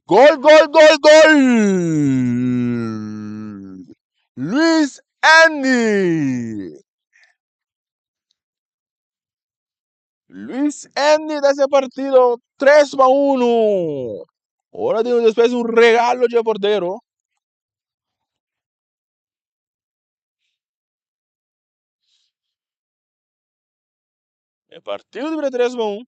Gol! Gol gol gol gol! Luis Andy! Luis Andy ta haci e partido 3-1. Ora tin despues un regalo dje portero. E partido di bira 3-1.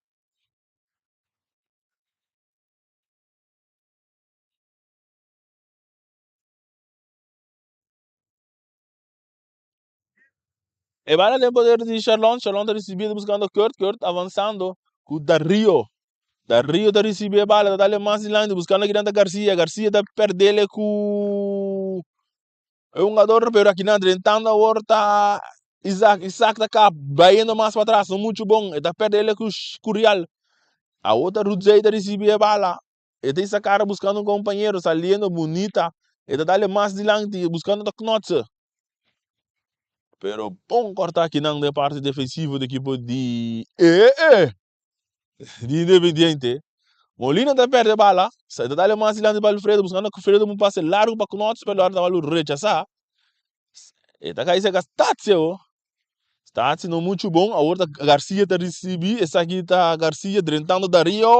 E bala den poder di Sharlon, Sharlon ta ricibi ta buscando Kurt, Kurt avanzando cu Dario, Dario ta ricibi e bala ta dale mas dilanti buscando akinan ta Garcia, Garcia ta perdele cu e hungador pero akinan drentando awor ta Isaac, Isaac ta kap bayendo mas patras no mucho bon e ta perdele cu Curial, awor ta Rudzey ta ricibi e bala E ta isa kara buskando un kompañero, saliendo bunita. E ta dale mas dilanti, buskando ta knotse. Pero bon kòrtá kinan den parti defensivo di ekipo di e di Independiente. Molina ta pèrdè bala, e ta dale mas dilanti pa Alfredo, buskando Alfredo un pase largu pa Knotse, pero ta wòrdu rechasá. E ta kai serka Stacio. Stacio no mucho bon. Awor ta Garcia ta ricibi. Esaki ta Garcia drentando Dario.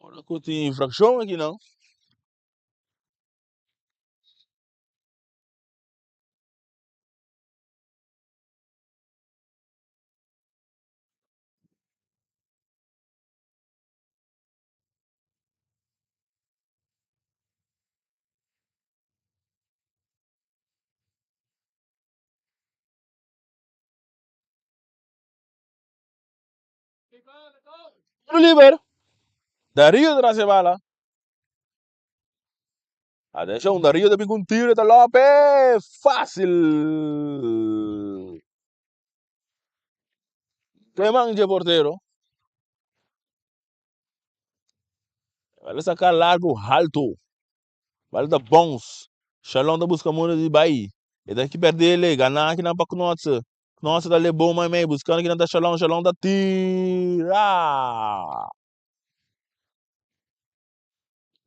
Ora cu tin infraccion aki nan. Tiro liber. Darío tras e bala. Atenshon, Darío ta bin ku un tiro, ta lope. Fásil. Te man dje portero. Bala saca largo halto. Bala ta bounce. Shalom ta busca modo di bai. E ta ki perdele. Gana akinan pa Knotse. Knotse ta le bon mai mei. Buscando akinan ta Shalom. Shalom ta tira.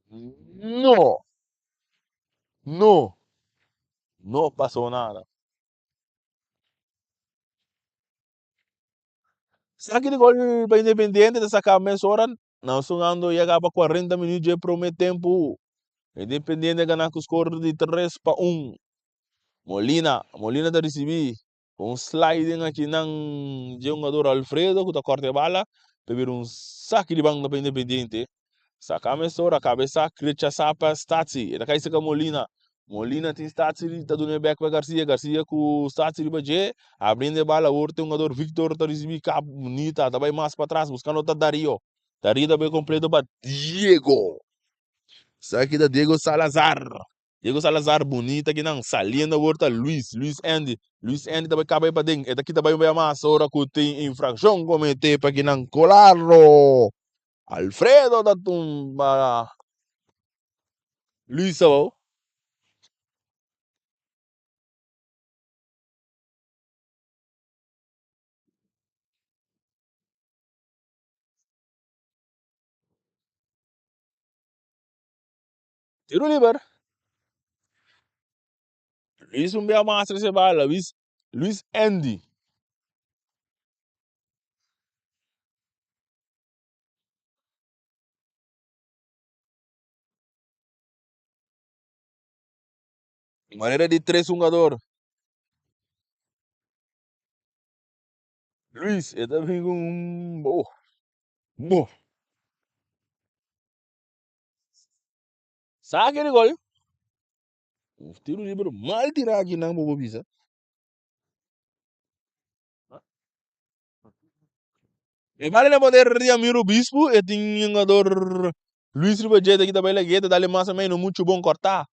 No. No. No pasó nada. Saki di gol pa Independiente ta saka mesora. Nan sungando yega pa 40 minuut dje prome tempu. Independiente gana ku skor di 3-1. Molina, Molina ta risibi ku un sliding aki nan dje hungador Alfredo ku ta korta e bala pa bira un saki di banda pa Independiente. Saka mesora, kabesa rechasa pa Statie. E ta kai seka Molina. Molina tin Statie ta duna e bek pa Garcia. Garcia ku Statie riba dje. Abriendo e bala awor tin hungador Victor ta risibi kap bunita. Ta bai mas patras buskando ta Dario. Dario ta bai kompleto pa Diego. Esaki ta Diego Salazar. Diego Salazar bunita kinan saliendo awor ta Luis. Luis Andy. Luis Andy ta bai kaba e paden. E ta kita bai un bia mas ora ku tin infrakshon komete pa kinan Kolaro. Alfredo ta tumba Luis abou. Tiro liber. Luis un bia mas rece bala. Luis, Luis Andy. Manera di tres hungador. Luis, e ta bin ku un bo. Bo. Sake di gol. Un tiro liber mal tirá aki nan bo por bisa. E bala na poder di Amir Obispo, e tin hungador Luis riba dje ta kita bai lag'é, ta dale mas o menos muchu bon kortá.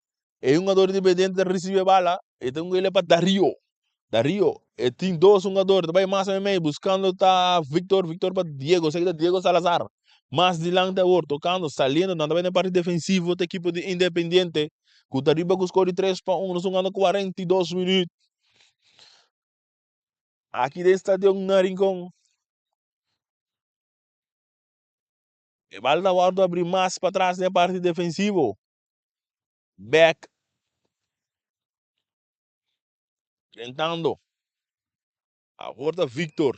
E hungador Independiente ta risibi e bala, e ta hunga pa Dario. Dario, e tin dos hungador, ta bai mas o menos buskando ta Victor, Victor pa Diego, esaki ta Diego Salazar. Mas dilante awor, tokando, saliendo, nan ta bai na e parti defensivo ta ekipo di Independiente, ku ta riba ku skor di 3-1, nos hungando 42 minuut. Aki den stadion na Rincon. E bal ta wòrdu abrí mas patras den e parti defensivo. Bek. Drentando. Awor ta Victor.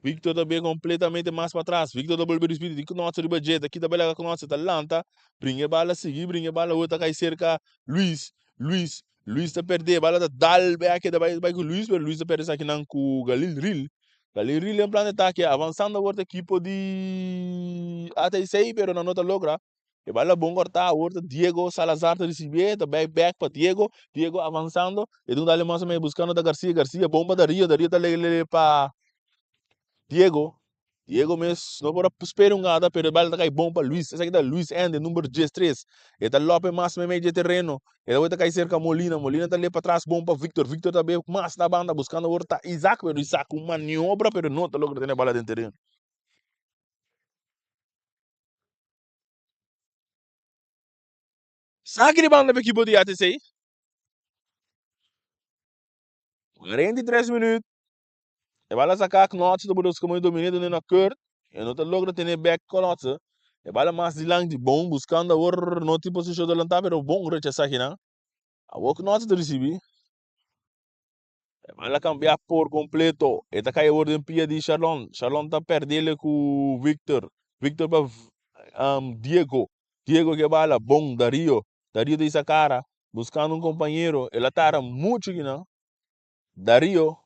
Victor ta bin completamente mas patras. Victor ta bolbe despidi di Knotse riba dje. Ta kita bela ka Knotse. Ta lanta. Bringa e bala, sigui bringa e bala. Awor ta kai serka Luis. Luis. Luis ta perde. Bala ta dal bek. Ta bai bai ku Luis, pero Luis ta perde esakinan ku Galil Ril. Galil Ril den plan di atake. Avansando awor ta ekipo di ATC, pero nan no ta logra. E bala bon cortá, awor ta Diego Salazar ta ricibié, ta bay back pa Diego, Diego avanzando, e dun dale mas o menos buscando ta Garcia, Garcia bon pa Darío, Darío ta le le pa Diego, Diego mes no por a spera un gada, pero e bala ta cay bon pa Luis, esaki ta Luis Ende, number 13, e ta lope mas meimei dje terreno, e ta cay cerca Molina, Molina ta le patras bon pa Victor, Victor ta bay mas na banda buscando awor ta Isaac, pero Isaac un maniobra pero no ta logra tene bala den terreno. Saki di banda pa ekipo di ATC. 43 minuut. E bala saka Knotse ta busca muy dominio done na Kurt. E no ta logra tene back Knotse. E bala mas dilanti bon buscando awor no tin posicion adelanta pero bon rechasa kinan. Awor Knotse ta ricibi. E bala cambia por completo. E ta cay awor den pia di Sharlon. Sharlon ta perdele cu Victor. Victor pa Diego. Diego ke bala. Bon Dario. Dario ta hisa cara. Buscando un compañero. El a tarda mucho kinan. Dario.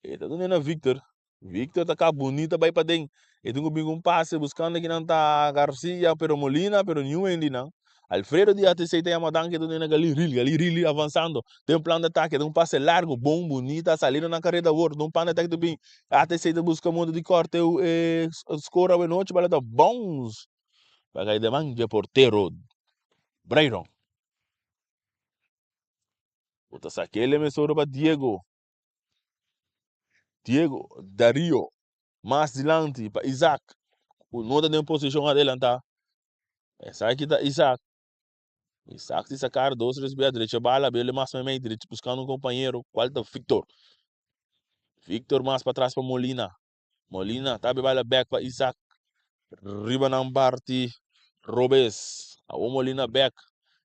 E ta duna na Victor. Victor ta ka bunita bai paden. E tin ku bin ku un pase buskando kinan ta Garcia pero Molina pero niun hende nan. Alfredo di ATC ta yama danki ta na Gali Rili. Gali Rili avansando den plan di atake, den un pase largo, bon, bunita, saliendo na kareda awor, den un plan di atake ta bin. ATC ta buska modo di korte e skor awe nochi, bala ta bounce pa kai den man dje portero Brayron. Bo ta sak'el mesora pa Diego. Diego, Dario, mas dilanti pa Isaac, ku no ta den posishon adelantá. Esaki ta Isaac. Isaac di sacar dos tres bia drecha bala, bele mas meimei, drecha buscando un compañero, cual ta Victor. Victor mas patras pa Molina. Molina ta bala back pa Isaac. Riba nan parti robes. Awor Molina back.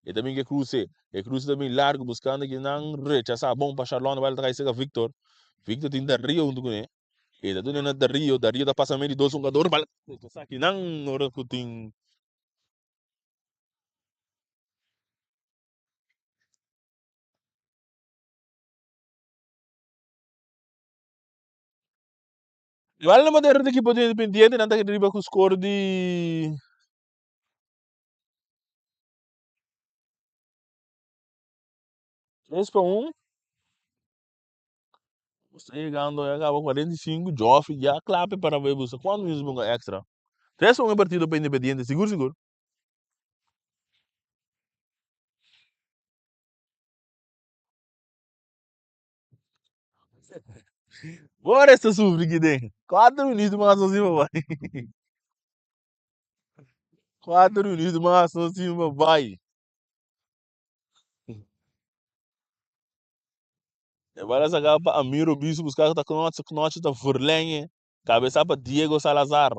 E ta bin ke cruce. E cruce ta bin largo buscando ki nan rechasa. Bon pa Charlon bala ta kai cerca Victor. Victor tin Dario hunto cune. E ta duna na Dario. Dario ta pasa medio di dos hungador. Bala rechasa ki nan ora cu tin. Igual na manera di ekipo di Independiente nan ta riba ku skor di 3-1. Nos ta yegando ya kaba 45 Joffrey ya kla prepara pa e buska kuantu minutos bunga extra. 3-1 e partido pa Independiente sigur sigur. Bora esta sufri ki den. 4 minutos mas nos ima bai. 4 minutos mas nos ima bai. E bala saca pa Amir Obispo busca ta Knots, Knots ta verlengen. Cabeza pa Diego Salazar.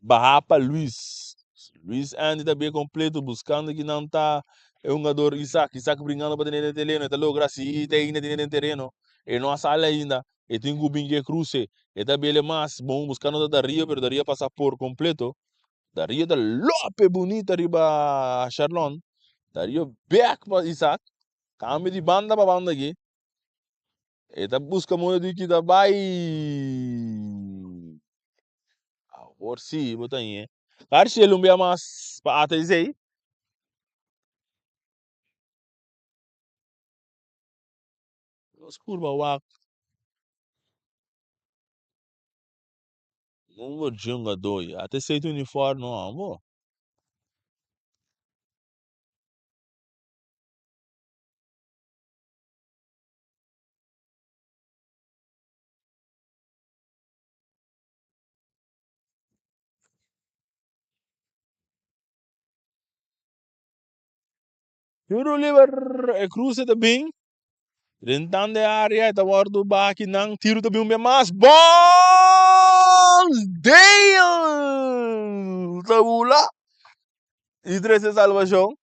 Baha pa Luis. Luis Andy ta bien completo buscando ki nan ta e hungador Isaac. Isaac bringando pa tene den tereno. E ta logra si te ainda tene den tereno. E no a sali ainda. E tin ku bin ke cruce. E ta bele mas bon buscando ta Darío pero Darío a pasa por completo. Darío ta lope bunita riba Sharlon. Darío back pa Isaac. Cambio di banda pa banda aki. E ta buska moda di kita bai. Awor si bo ta ñe. Garciel un bia mas pa ATC. Nos curva wak. Number jungador. ATC ta uniforme no ambo. Tiro liber, e cruce ta bin. Rentando e área, e ta wordo baki nan. Tiro ta bin un bia mas. Bons! Dale! Ta bula. I trece salvacion.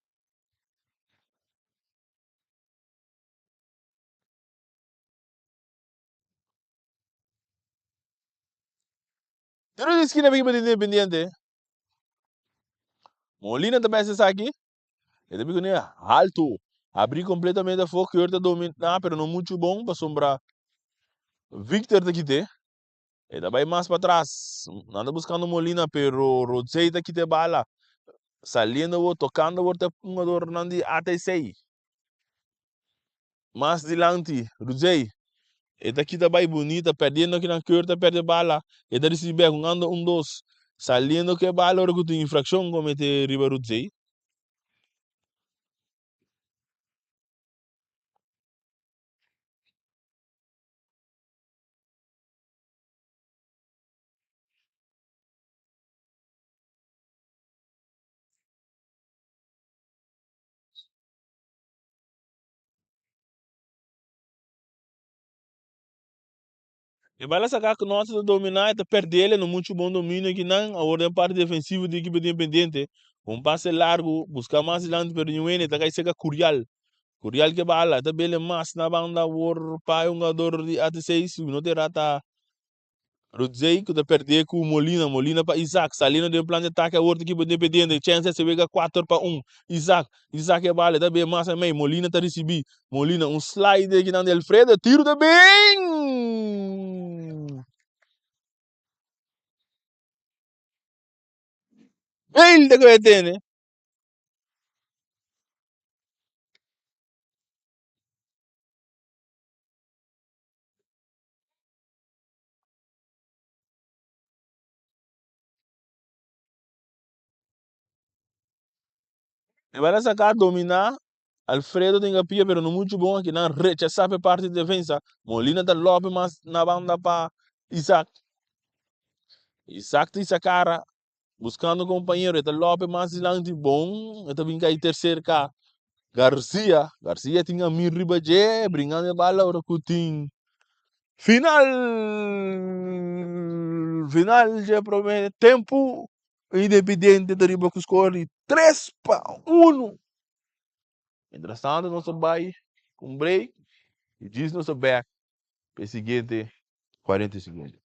Tiro di skina pa di Independiente. Molina ta besa esaki. E ta bini alto. Abri completamente afó. Keur ta domina, pero no mucho bon pasobra Victor ta kite. E ta bai mas patras. Nan ta buscando Molina, pero Rodzey ta kita e bala. Saliendo awor, tocando awor ta hungadornan di ATC. Mas dilanti, Rodzey. E ta kita bai bunita, perdiendo akinan Keur ta perde bala. E ta ricibi bek, hungando un dos. Saliendo cu e bala ora cu tin infraccion comete riba Rodzey. E bala saca cu nos ta domina, e ta perde el, no mucho bon dominio aki nan. Awor den parti defensivo di ekipo di Independiente. Un pase largo, busca mas dilanti pero niun hende, ta cay cerca Curial. Curial ke bala, ta bele mas na banda awor pa e hungador di ATC, si no ta era ta Rudzey ku ta perde ku Molina, Molina pa Isaac, saliendo den plan di atake awor ta ekipo Independiente, chance a wega 4-1, Isaac, Isaac e bala, ta bele mas na mei, Molina ta ricibi, Molina un slide akinan di Alfredo, tiro ta bin! Bale ta kohe tene. E bala saká dominá Alfredo tin kapia pero no muchu bon aki nan rechasá p'e parti di defensa. Molina ta lope mas na banda pa Isaac. Isaac ta hisa kara buskando kompañero e ta lope mas dilanti bon e ta bin kai ter serka Garcia. Garcia tin Amir riba dje bringando e bala ora ku tin final final dje prome tempu. Independiente ta riba ku skor di 3-1. Mientras tanto nos ta bai ku un break i djis nos ta bek pa e siguiente 40 segundo.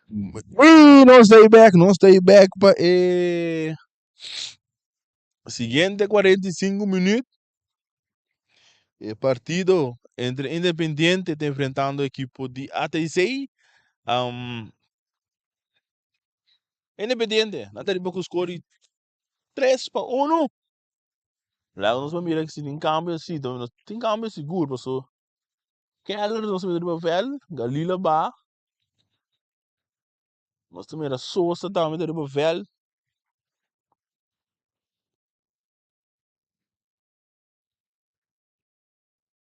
Y nos ta back, nos ta back pa e siguiente 45 minuut. E partido entre Independiente ta enfrentando equipo di ATC. Independiente, nan ta riba cu score di 3-1. Laga nos pa mira si tin cambio, si tin cambio sigur, paso Keller nos ta mira riba veld, Galila ba. Nos ta mira Sosa tambe ta riba veld.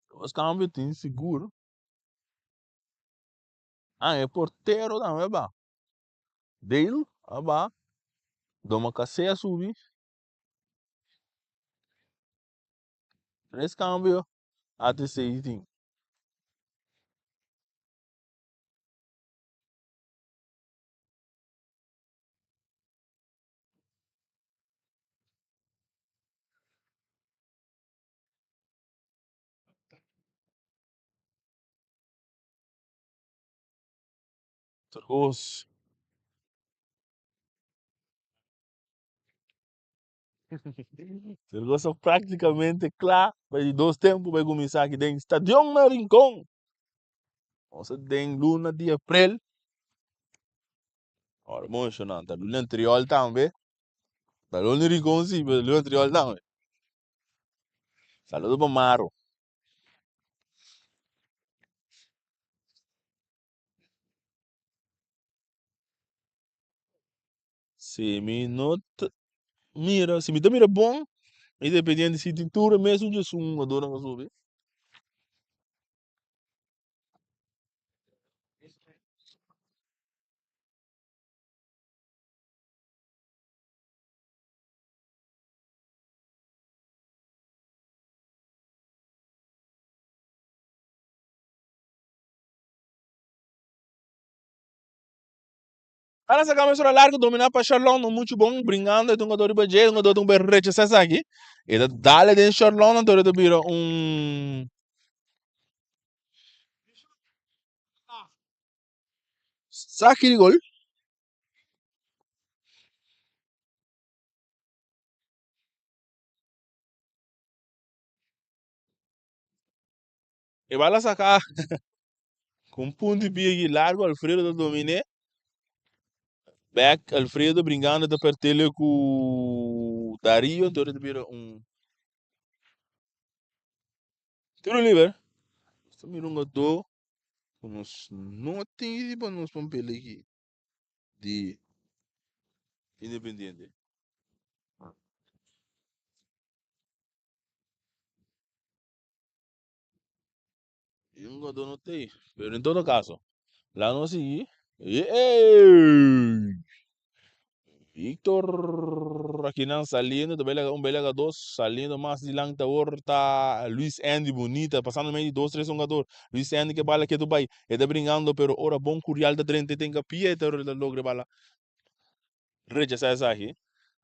Dos cambio tin sigur. Ah, e portero tambe ba. Dale a ba. Domacassé a subi. Tres cambio ATC tin. Tergos. Tergos ta prácticamente kla pa di dos tempo bai kuminsá aki den Stadion na Rincon. Nos ta den luna di aprel. Ora bon shonnan, ta luna anterior tambe. Ta luna di Rincon si, pero luna anterior tambe. Saludo pa Maro. Si mi no ta mira, si mi ta mira bon, independiente si tin tur e mesun djesun jugadornan a subi. Ala sa kame sora largo dominá pa Sharlon no muchu bon bringando e hungador riba dje e hungador tin un rechasá esaki e ta dale den Sharlon anto e ta bira un saki di gol. E bala saka ku un punto di pia aki largo Alfredo ta dominé. Back Alfredo brincando ta pertele ku Dario anto ta bira un tiro liber. Nos ta mira un gadó ku nos no tin riba nos papel aki di Independiente. Y un godo no tei. Pero en todo caso, la nos sigui. Ey! Victor akinan saliendo, ta bela un bela dos, saliendo mas dilanti awor ta Luis Andy Bonita, pasando medio di dos, tres hungador. Luis Andy ke bala ketu bai, e ta bringando, pero ora bon Curial ta drenta e tenga pia e ta logra e bala Rechasá esaki.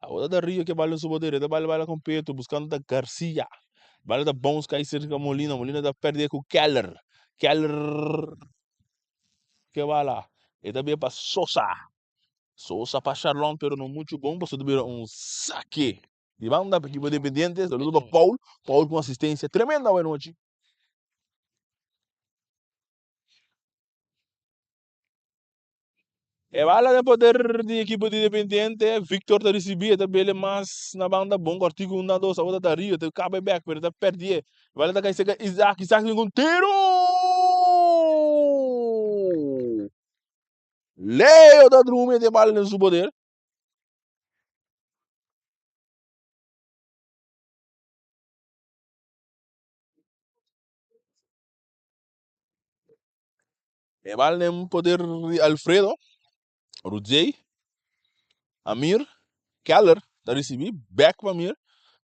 Awor ta Darío ke bala den su poder. E ta bala bala kon petu buskando ta Garcia. Bala ta bounce kai serka Molina. Molina ta pèrdè ku Keller. Keller ke bala. E ta bia pa Sosa. Sosa pa Sharlon pero no muchu bon pasobra ta bira un sake di banda pa ekipo Independiente. Saludo pa Paul. Paul ku asistensia tremendo awe nochi. E bala den poder di ekipo di Independiente. Victor ta risibi, e ta bele mas na banda bon kortiku un na dos. Awor ta Dario, ta kaba e bek, pero ta perdié. E bala ta kai serka Isaac, Isaac bin ku un tiro! Leo ta drumi e bala den su poder. E bal den poder di Alfredo, Rudzey, Amir, Keller ta ricibi, back pa Amir,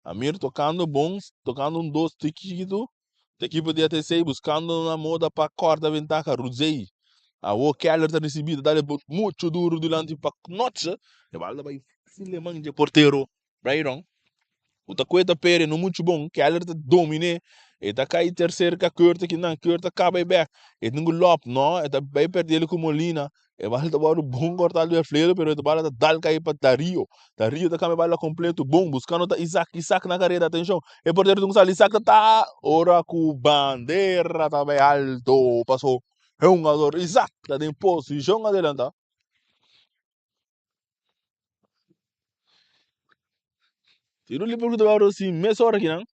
Amir tocando bon, tocando un dos tiki chikitu, e ekipo di ATC buscando una moda pa corta ventaha, Rudzey, awo Keller ta ricibi, ta dale mucho duro dilanti pa Knotse, e bal ta bay sin le man dje portero Brayron, ku ta kue ta pere no muchu bon, Keller ta domine. E ta kai ter serka Kurt akinan. Kurt ta kaba e bek. E tin ku lòp. No, e ta bai pèrdel ku Molina. E bala ta wòrdu bon kòrtá di Alfredo, pero e bala ta dal kai pa Dario. Dario ta kambia e bala kompleto. Bon, buskando ta Isaac. Isaac na kareda. Atenshon. E portero tin ku sali. Isaac ta ta ora ku bandera ta bai alto. Paso e hungador Isaac ta den posishon adelantá. Tiro liber ku ta wòrdu hasi mesora akinan.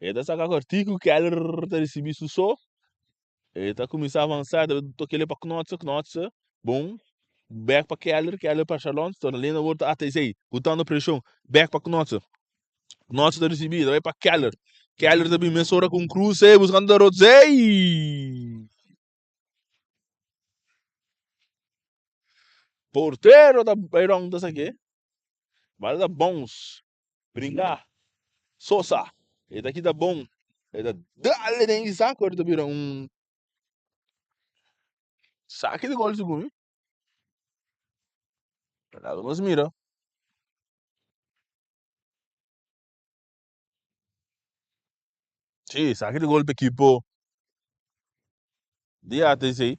E ta saka kòrtiku, Keller ta risibí su so. E ta kuminsá avansá, ta tok'é pa Knotse, Knotse bon, bèk pa Keller, Keller pa Shalon, Tornalina awor ta ATC, botando preshon, bèk pa Knotse. Knotse ta risibí, ta bai pa Keller, Keller ta bin mesora ku un kruse, buskando Rotzei! Portero ta bai rond ta sak'é, bala ta bounce. Bringa Sosa e ta kita bon e ta dale den e saco e ta bira un saki di gol segun mi. Laga nos mira. Sí, saki di gol pa ekipo di ATC.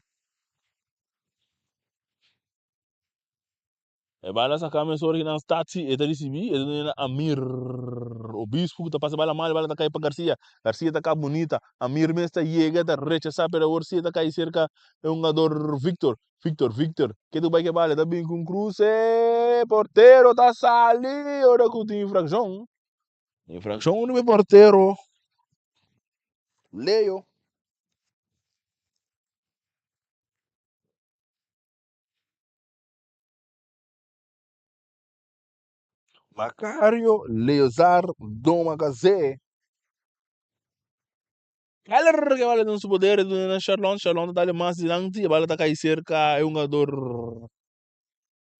E bala saka mesora ki nan Statie e ta risibi e ta duna na Amir Obispo ku ta pasa e bala mal e bala ta kai pa Garcia Garcia ta kap bunita Amir mes ta yega ta rechasa pero awor si e ta kai serka e hungador Victor Victor Victor ke ta bai ke bala e ta bin ku un kruse portero ta sali ora ku tin infrakshon infrakshon riba e portero Leo. Macario Leozar Domagazé. Keller ke bala den su poder e duna na Sharlon. Sharlon ta dale mas dilanti. E bala ta kai serka e hungador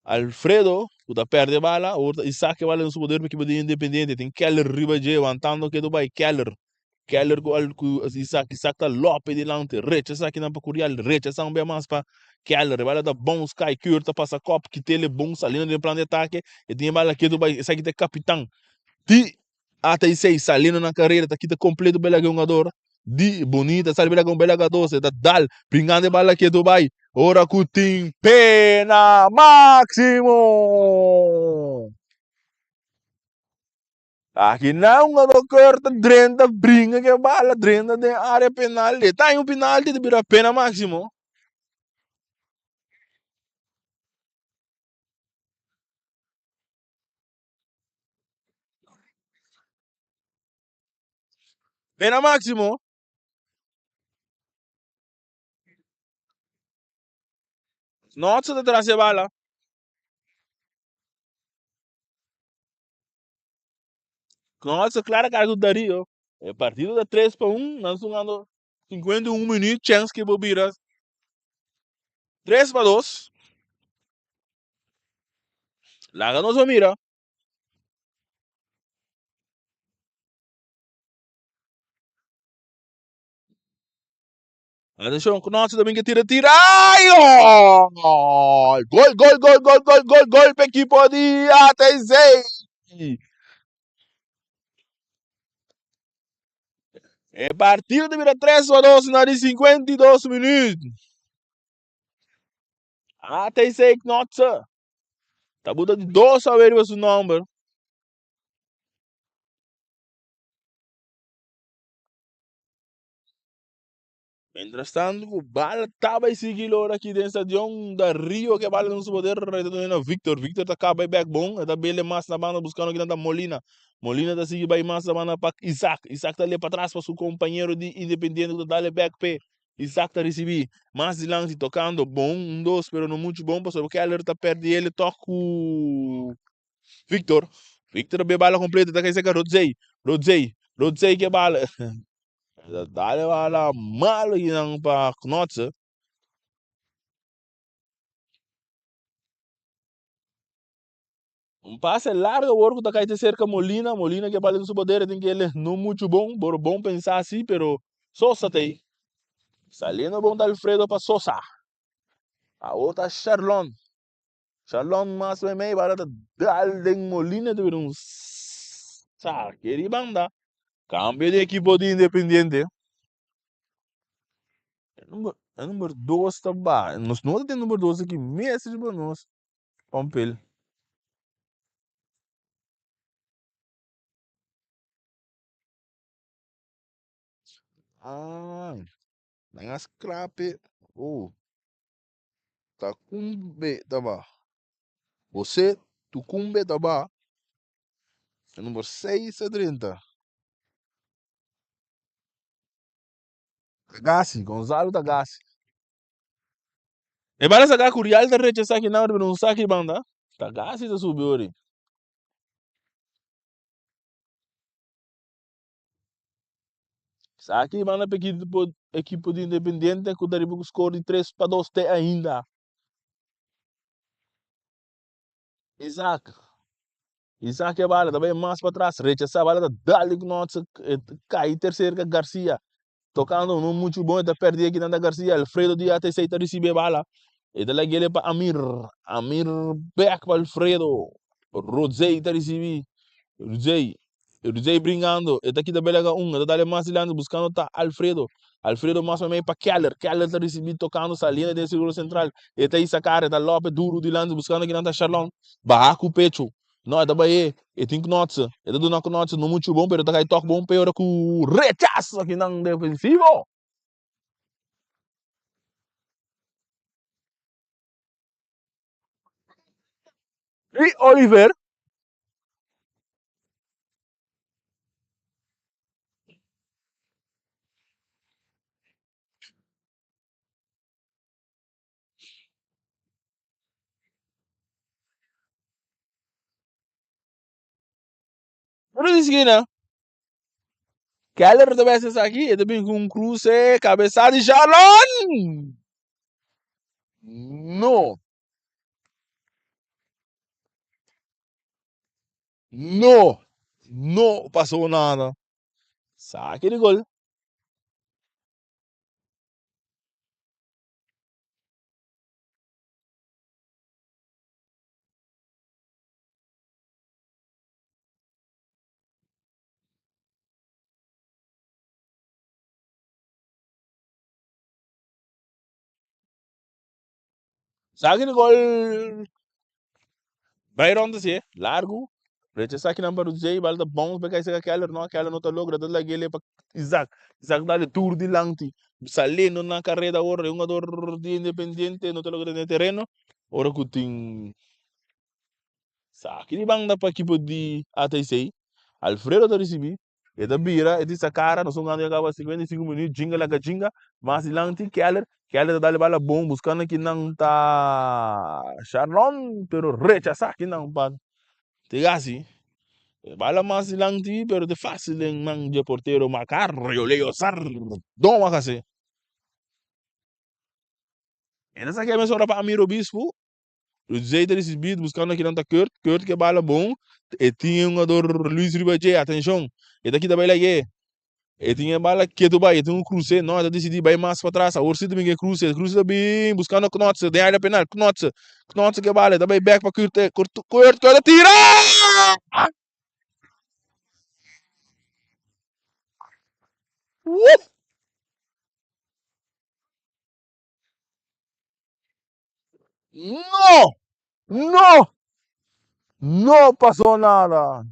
Alfredo ku ta perde e bala. Awor ta Isaac ke bala den su poder pa ekipo di Independiente. Tin Keller riba dje wantando ketu bai Keller. Keller ku al ku Isaac. Isaac ta lope dilanti. Rechasa kinan pa Curiel. Rechasa un bia mas pa Keller. E bala ta bounce kai. Keur ta pasa kop. Kitele bon saliendo den plan di atake. E tin e bala ketu bai. Esaki ta e kapitan di ATC saliendo na karera. Ta kita kompleto bela ke hungador di Bonita. Sali bela ke un bela 14. Ta dal. Bringando e bala ketu bai. Ora ku tin pena máksimo. Aki nan un adoker ta drenta bringa ke bala drenta den area penal e ta un penalti ta bira pena maximo. Pena maximo. Notse ta tras e bala. Knots clara cara cu Dario. E partido ta 3 pa 1, nan sungando 51 minuut, chance que bo bira 3 pa 2. Laga nos a mira. Atención, Knots también que tira, tira. ¡Ay! ¡Oh! Gol, gol, gol, gol, gol, gol, gol pa equipo di ATC. E partido ta bira 3 pa 2 na di 52 minuut. ATC Knots ta buta di 2 awe riba su nomber. Mientras tanto ku bala ta bai sigui lora aki den stadion da Rio ke bala den su poder e ta duna na Victor. Victor ta kaba e bek bon e ta bele mas na banda buskando kinan ta Molina. Molina ta sigui bai mas na banda pa Isaac. Isaac ta le patras pa su kompañero di Independiente ku ta dale bek p'e. Isaac ta risibi mas dilanti tokando bon un dos pero no muchu bon pasobra Keller ta perde el tok ku Victor. Victor a be bala kompleto ta kai seka Rodzey. Rodzey. Rodzey ke bala. Dale bala malo hinan pa Knotse. Un pase largo awor ku ta kai te cerca Molina. Molina ke bala den su poder tin ke no mucho bon. Boro bon pensa si, pero Sosa ta ei. Saliendo bon ta Alfredo pa Sosa. Awor ta Sharlon. Sharlon mas meimei bala ta dal den Molina ta bira un sake di banda. Cambio di equipo di Independiente. E number, e number 2 ta ba. Nos no ta tin number 2 aki mes riba nos pampel. Ah, nan a scrape. Oh, Tacumbe ta ba. José Tucumbe ta ba. E number 6 a drenta. Tagasi, Gonzalo Tagasi. E bala saka Curial ta rechasa aki nan riba un saki banda. Tagasi ta subi ori. Saki banda pa ekipo, ekipo di Independiente ku ta riba ku score di 3-2 te ainda. Isaac. Isaac e bala ta bai mas pa tras, rechasa bala ta dal di Knots, e kai ter cerca Garcia. Tocando no mucho bon, e ta perdi aki nanda Garcia. Alfredo di ATC ta ricibi e bala. E ta lagele pa Amir. Amir back pa Alfredo. Rodzey ta ricibi. Rodzey. Rodzey bringando. E ta kita bela ka un. E ta dale mas dilanti buscando ta Alfredo. Alfredo mas mei pa Keller. Keller ta ricibi tocando saliendo den círculo central. E ta Isakar. E ta Lope duro dilanti buscando aki nanda Sharlon. Baha ku pecho. No, e ta bai e. E tin Knotse. E ta duna Knotse no muchu bon, pero e ta kai tok bon p'e ora ku rechaso akinan defensivo. I Oliver. Pero di esquina. Keller ta besa esaki, e ta bin ku un cruce, cabeza di Sharlon! No. No. No pasó nada. Saki di gol. Saki di gol. Byron ta siye, largu. Recha saki nan pa Rudzey, bal ta bounce pa kai seka Keller, no, Keller no ta logra, ta lag'e pa Isaac. Isaac dale tur dilanti, saliendo na carrera ora, e hungador di Independiente no ta logra den tereno, ora cu tin saki di banda pa ekipo di ATC. Alfredo ta ricibi, E ta bira, e tin sa cara, nos hungando ya caba 55 minuut, jinga laga jinga, mas dilanti Keller, Keller ta dale bala bon, buscando kinan ta Sharlon, pero rechasa kinan pa Tigasi. E bala mas dilanti, pero te facil den man dje portero Macario Leo Sardon wak hasi. E ta saca mesora pa Amir Obispo, Rudzey ta ricibi buscando kinan ta Kurt, Kurt ke bala bon, e tin e hungador Luis riba dje, atencion, e ta kita bay lag'e, e tin e bala ketu bay, e tin un cruce, no, e ta dicidi bay mas patras, awor si ta bin ke cruce, e cruce ta bin buscando Knotse den area penal, Knotse, Knotse ke bala, e ta bay bek pa Kurt, Kurt, Kurt ta tira! Woef! No! No! No pasó nada.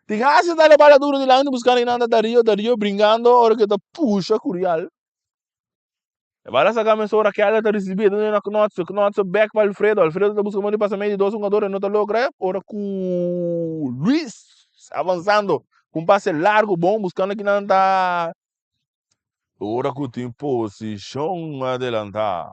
Tigasi ta la bala duro dilanti buscando inanda Darío, Darío bringando ora que ta pusha Curial. E bala saca mesora Keller ta ricibi, ta duna Knotse, Knotse back pa Alfredo, Alfredo ta busca modo di pasa medio di dos jugadores, no ta logra, ora cu Luis avanzando cu un pase largo bon buscando kinan ta Ora ku tin posishon adelantá.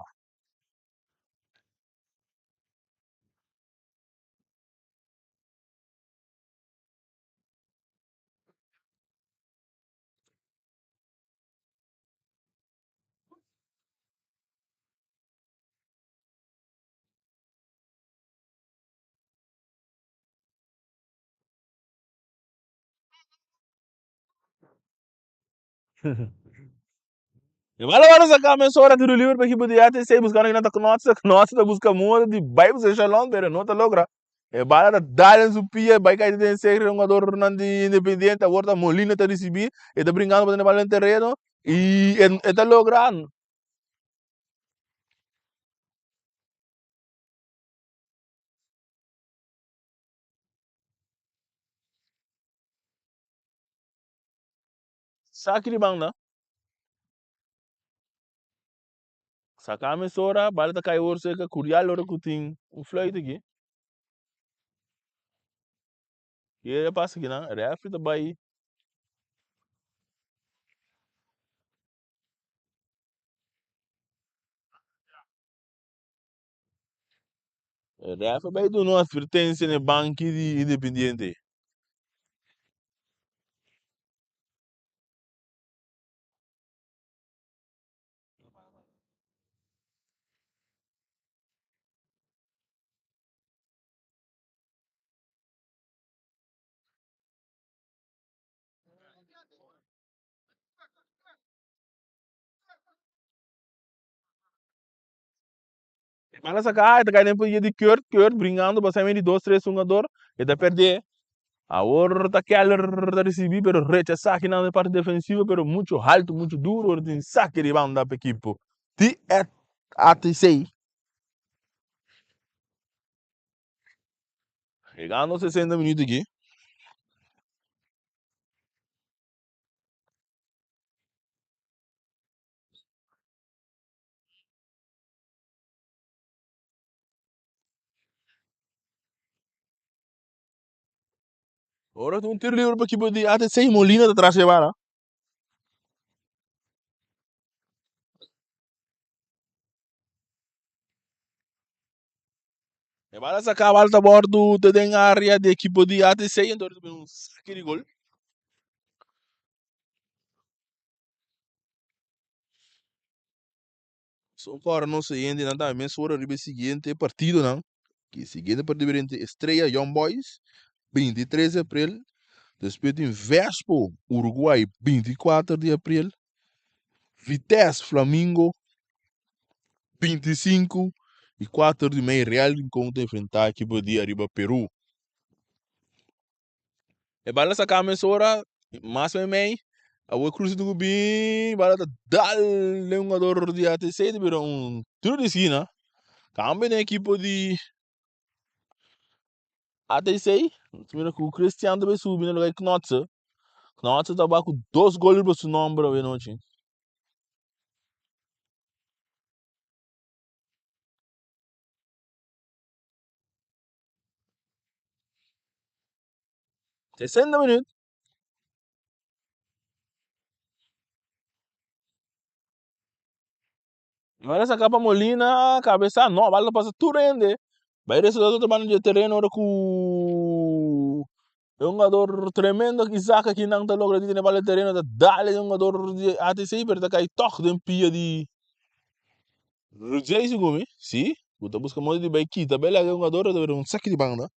E bala bala saca mesora tiro libre pa equipo di ATC buscando que nota Knotse, Knotse ta busca modo di bai busca Shalom pero no ta logra. E bala ta dal den su pia, bai kai den sekre hungadornan di Independiente. Awor ta Molina ta risibí, e ta brinkando pa tene bala den tereno i e ta logra. Saki di banda. Saka mesora, bala ta kai awor serka Curial ora ku tin un fluit aki. Ke a pasa akinan? Refri ta bai. Ref a bai duna un advertencia na e banki di Independiente. E bala saca, e ta cay den pie di Kurt, Kurt bringando pa semi di dos tres hungador, e ta perde. Awor ta Keller ta ricibi pero rechaza kinan den parti defensivo pero mucho halto, mucho duro, ora tin saque di banda pa equipo di ATC. Llegando 60 minuut aki. Ora un tiro libre pa equipo di ATC Molina ta tras e bala. E bala saca, bala ta bordo te den area di equipo di ATC entonces un saque di gol. So kòrda nos oyentenan tambe mesora riba e siguiente partidonan. E siguiente partido bira entre Estrella Young Boys, 23 di aprel. Despues tin Vespo Uruguay, 24 di aprel. Vitesse Flamingo, 25 i 4 di mei Real Rincon ta enfrentá ekipo di ariba Peru. E bala saká mesora, mas meimei, awor Cruz tuku bin, bala ta dal den hungador di ATC, ta bira un tiro di skina. Kambio den ekipo di ATC, nos mira ku Christian ta bai subi na lugar di Knotse. Knotse ta bai ku dos gol riba su nomber awe nochi. 60 minuut. Bala saca pa Molina, cabeza, no, bala pasa tur hende. Bai resultado otro banda di terreno ora cu e hungador tremendo Isaac aki nan ta logra di tene bala di terreno ta dale e hungador di ATC pero ta cay toch den pia di Rujay segun mi, si, cu ta busca modo di bay kita bay laga e hungador ta bira un saki di banda.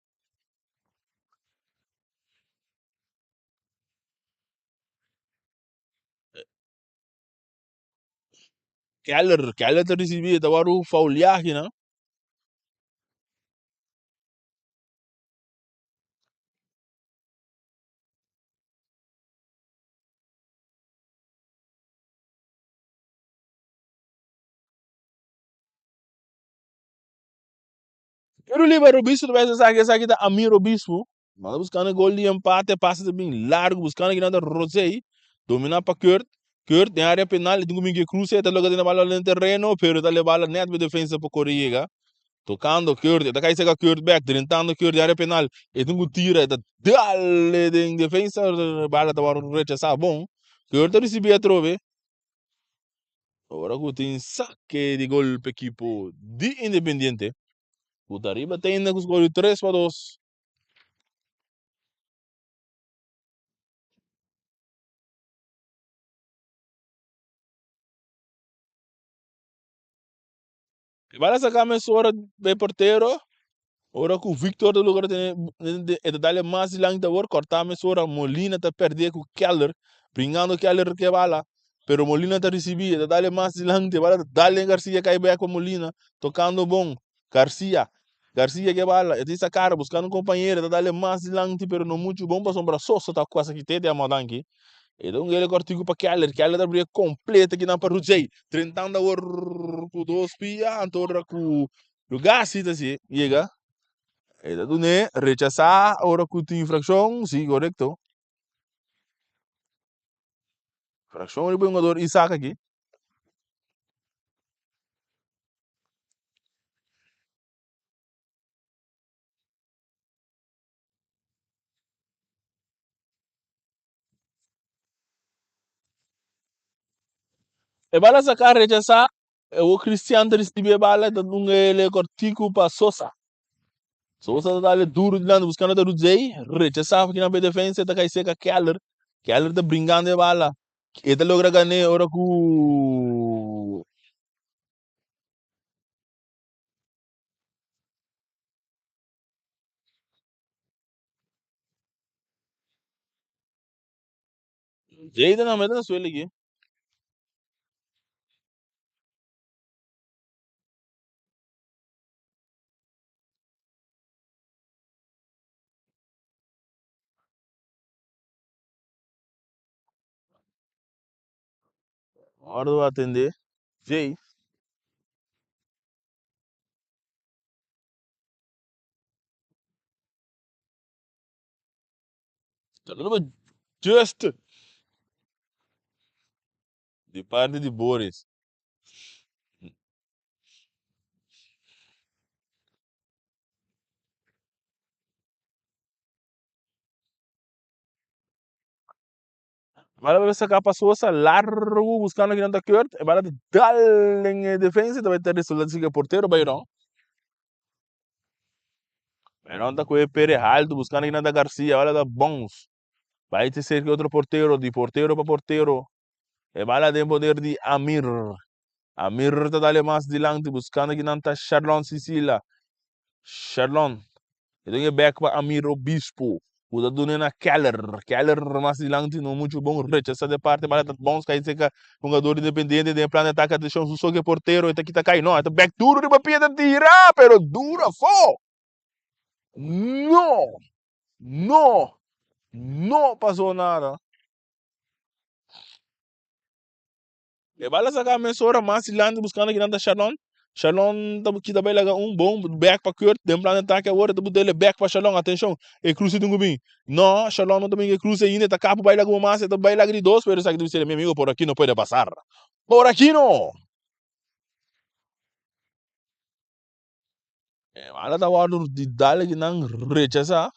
Keller, Keller ta ricibi, ta wòrdu fauliá akinan. Pero liba Robispo ta bai esaki, esaki ta Amir Obispo. Manda buscando gol di empate, pase ta bin largo, buscando kinan ta Rosey, domina pa Kurt, Kurt den area penal, e tin ku bin ke cruce, ta logra tene bala den terreno, pero ta leba bala net pa defensa pa kore yega. Tocando Kurt, e ta kai seka Kurt bek, drentando Kurt den area penal, e tin ku tira, e ta dale den defensa, bala ta wòrdu rechasá bon. Kurt ta risibi atrobe. Ora ku tin sake di gol pa ekipo di Independiente, ku ta riba tenda ku skor di 3-2. E bala saka mesora pa e portero. Ora ku Victor ta logra tene e ta dale mas dilanti awor kortá mesora Molina ta pèrdè ku Keller bringando Keller ke bala pero Molina ta risibí e ta dale mas dilanti e bala ta dale Garcia kai bèk pa Molina tokando bon Garcia. Garcia ke bala, e ta hisa kara buskando un kompañero, e ta dale mas dilanti pero no muchu bon pasobra Sosa ta kuasa kit'é te amo danki. E ta un gele kòrtiku pa Keller, Keller ta bria kompleto kinan pa Rudzey, drentando awor ku dos pia anto ora ku Lugasi ta si yega e ta dun'é rechasá ora ku tin infrakshon, si korekto. Infrakshon riba e hungador Isaac aki. E bala saká rechasá, e wou Cristian ta risibí e bala, e ta dunga el e kòrtiku pa Sosa. Sosa ta dal e duru dilanti buskando ta Rudzey, rechasá pa kinan pa e defensa, e ta kai seka Keller. Keller ta bringando e bala, e ta logra gan'é ora ku. Jayden a mete na suelo aki. Ora bo atende Jay. Just di parti di Boris. Bala bai saca pa Sosa largo buscando kinan ta Kurt. E bala ta dal den e defensa y ta bai ta resulta di e portero Bayron. Bayron ta coge Pere alto buscando kinan ta Garcia. Bala ta bounce. Bai te cerca otro portero, di portero pa portero. E bala den poder di Amir. Amir ta dale mas dilanti buscando kinan ta Sharlon Sisila. Sharlon. E ta bek pa Amir Obispo. Ku ta dune na Keller. Keller mas dilanti no mucho bon. Rechasa de parte bala ta bounce kai seca hungador di Independiente den plan de ataque. Atención su soke portero. E ta kita kai. No, e ta bek duro riba pia ta tira. Pero duro afo. No. No. No pasó nada. E bala saca mesora mas dilanti buscando kinan ta Shalon. Shalon ta kita bay laga un bon back pa Kurt den plan de ataque awor e ta buta ele back pa Shalon. Atencion, e cruce tin cu bin. No, Shalon no ta bin e cruce ainda, e ta capo bay laga un mas, e ta bay laga di dos, pero esaki ta bisa mi amigo por aki no puede pasar. Por aki no! E bala ta wordo di dale kinan rechasa.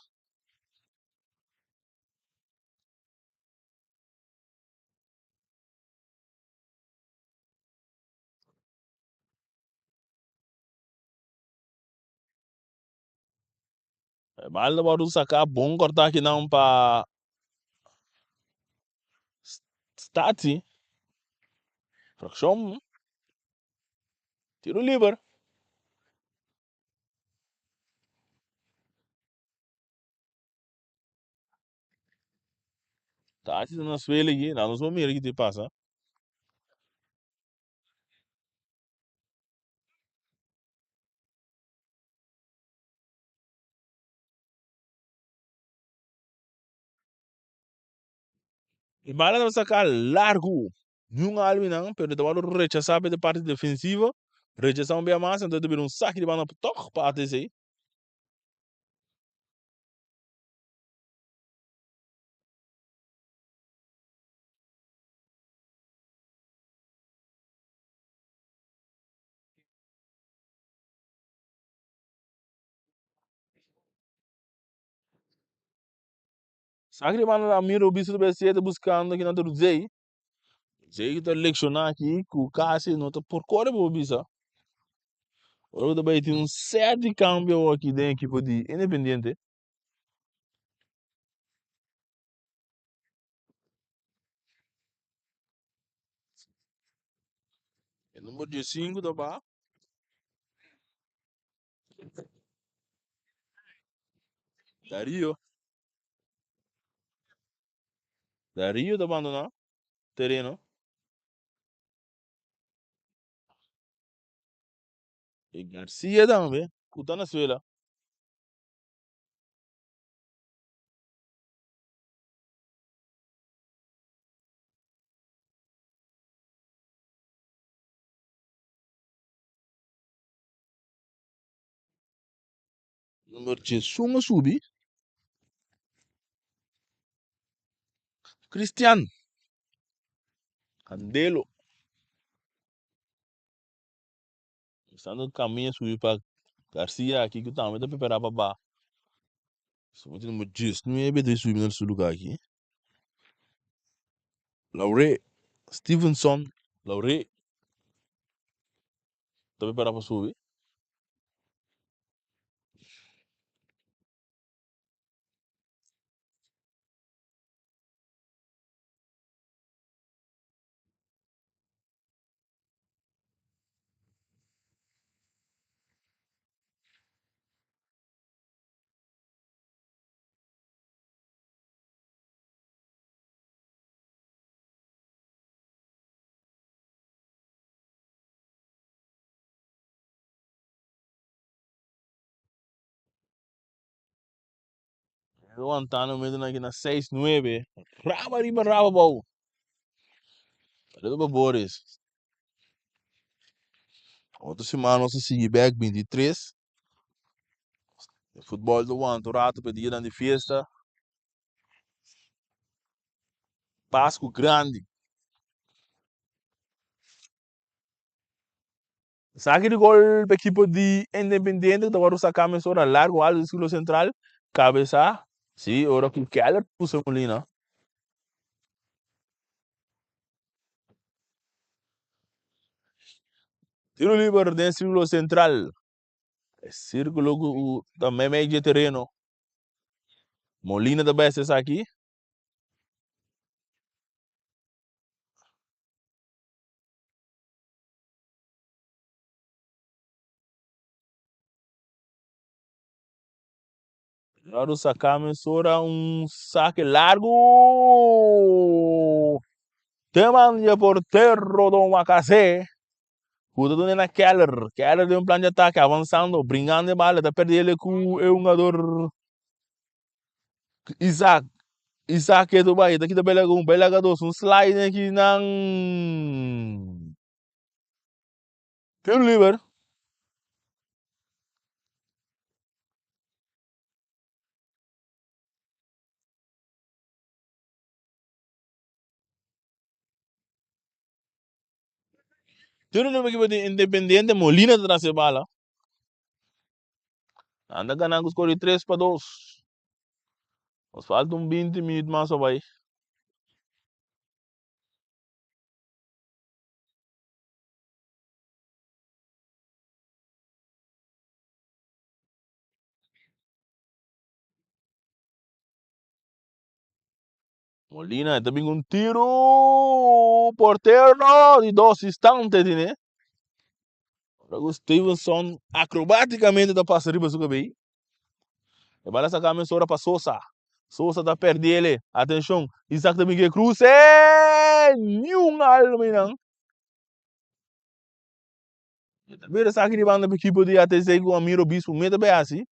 E bal ta wòrdu saká bon kòrtá akinan pa Stati. Frakshon tiru liber. Tachi ta na suelo aki, nan nos por mira ki ta pasa. E bala ta saca largo. Niun alwi nan, pero ta wòrdu rechasá pa e parti defensivo. Rechasá un bia mas, entonces ta bira un saki di banda tòg pa ATC. Sa ki manda na mira obisto ta bestia ta buscando ki nan ta Zey. Zey ki ta lecciona aki ku casi no ta por core bo bisa. Ora ku ta bai tin un set di cambio aki den ekipo di Independiente. E number 15 ta ba. Darío. Darío ta abandoná tereno. E Garcia tambe, ku ta na suela. Number 11 a subi. Cristian Candelo. Estando caminho subi pa Garcia aqui que também tá preparado para ba. Somente número 19 de subi no seu lugar aqui. Laure Stevenson Laure ta preparado pa subi. Levantando momento aqui na 6-9. Raba riba raba bou. Saludo pa Boris. Otro semana nos ta sigui bek 23. E futbol ta wanta un rato pa e dianan di fiesta. Pascu grandi. Esaki di gol pa ekipo di Independiente ku ta wòrdu saká mesora largu alto di sirkulo sentral. Kabesa, si, ora ku Keller puso Molina. Tiro liber den sirkulo sentral. E sirkulo ku ta meimei dje tereno. Molina ta besta esaki. Claro, saca mesora un saque largo. Te manda portero Don Wakase. Kuta dune na Keller. Keller den un plan de ataque, avanzando, bringando e bala, ta perde ele ku e hungador Isaac. Isaac ketu bai, ta kita bela un, bela dos, un slide aki nan. Tiro liber. Tiro liber ekipo di Independiente, Molina ta tras e bala. Nan ta gana ku skor di 3-2. Nos falta un 20 minuut mas pa bai. Molina ta bin un tiro portero di dos instante tine. Luego Stevenson acrobaticamente ta pasa riba su cabey. E bala saca mesora pa Sosa. Sosa ta perdele. Atencion. Isaac ta bin ke cruce. Niun alma nan. Mira esaki di banda pa ekipo di ATC ku Amir Obispo meta bay hasi.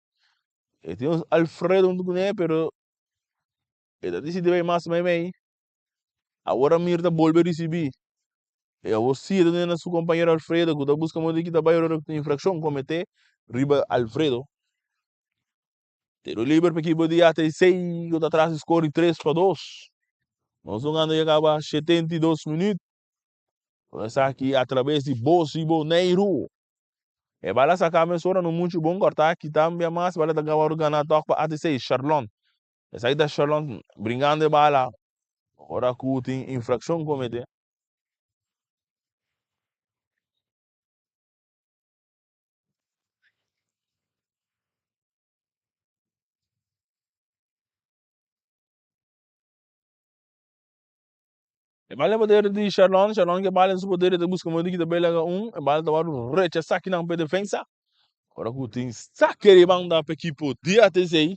E tin Alfredo huntu kuné pero e ta disidi bay mas meimei. Awor Amir ta bolbe risibí. E awor si e ta duna na su kompañero Alfredo ku ta buska modo di kita bay ora ku tin infrakshon kometé riba Alfredo. Tiro liber pa ekipo di ATC ku ta tras di skor di 3-2. Nos hungando ya kaba 72 minüt. Esaki atrabes di Bosi Boneiru. E bala saka mesora no muchu bon kòrtá kita un bia mas bala ta wòrdu ganá tòg pa ATC Sharlon. Esaki ta Sharlon bringando e bala ora ku tin infrakshon kometé. E bala den poder di Sharlon, Sharlon ke bala den su poder e ta buska modo di kita bay laga un, e bala ta wòrdu rechasá kinan pa e defensa. Ora ku tin sake di banda pa ekipo di ATC.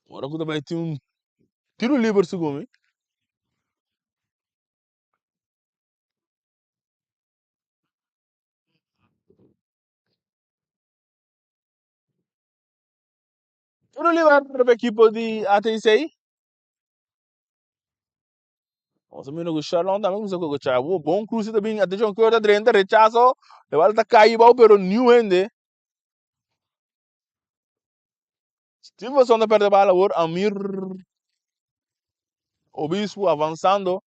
Ora ku ta bai tin un tiro liber segun mi. Tiro liber pa ekipo di ATC. Nos a mira ku Sharlon tambe kuminsá kokochá. Wo bon kruse ta bin. Atenshon Kurt a drenta rechaso. E bala ta kai bou pero niun hende. Stevenson ta perde bala awor. Amir Obispo avansando.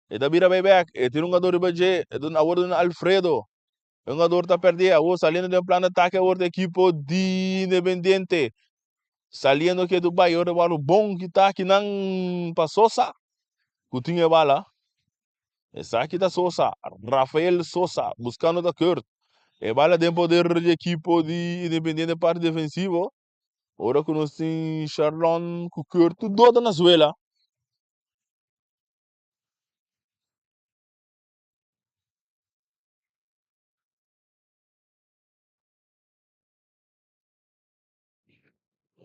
E ta bira bai bek. E tira un gador riba dje. E duna awor duna Alfredo. E un gador ta perde. Awor saliendo den plan de atake awor ta ekipo di Independiente. Saliendo ke Dubai ora wòrdu bon kita akinan pa Sosa ku tin e bala. Esaki ta Sosa, Rafael Sosa buskando ta Kurt. E bala den poder di ekipo di Independiente parti defensivo. Ora ku nos tin Sharlon ku Kurt tur dos ta na suela.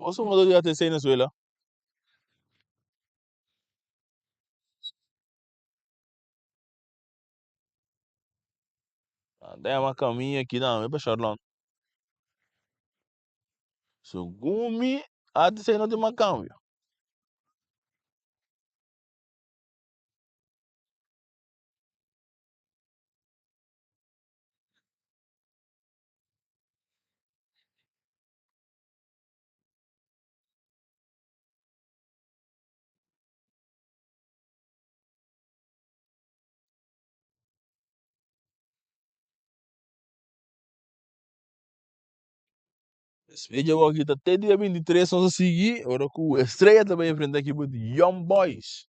Nos hungador di ATC na suela. Dema caminho aqui tambe pa Sharlon. Segun mi, ATC no tin mas cambio. Despues awor aki ta te dia 23 nos a sigui ora ku Estrella ta bai enfrenta ekipo di Young Boys.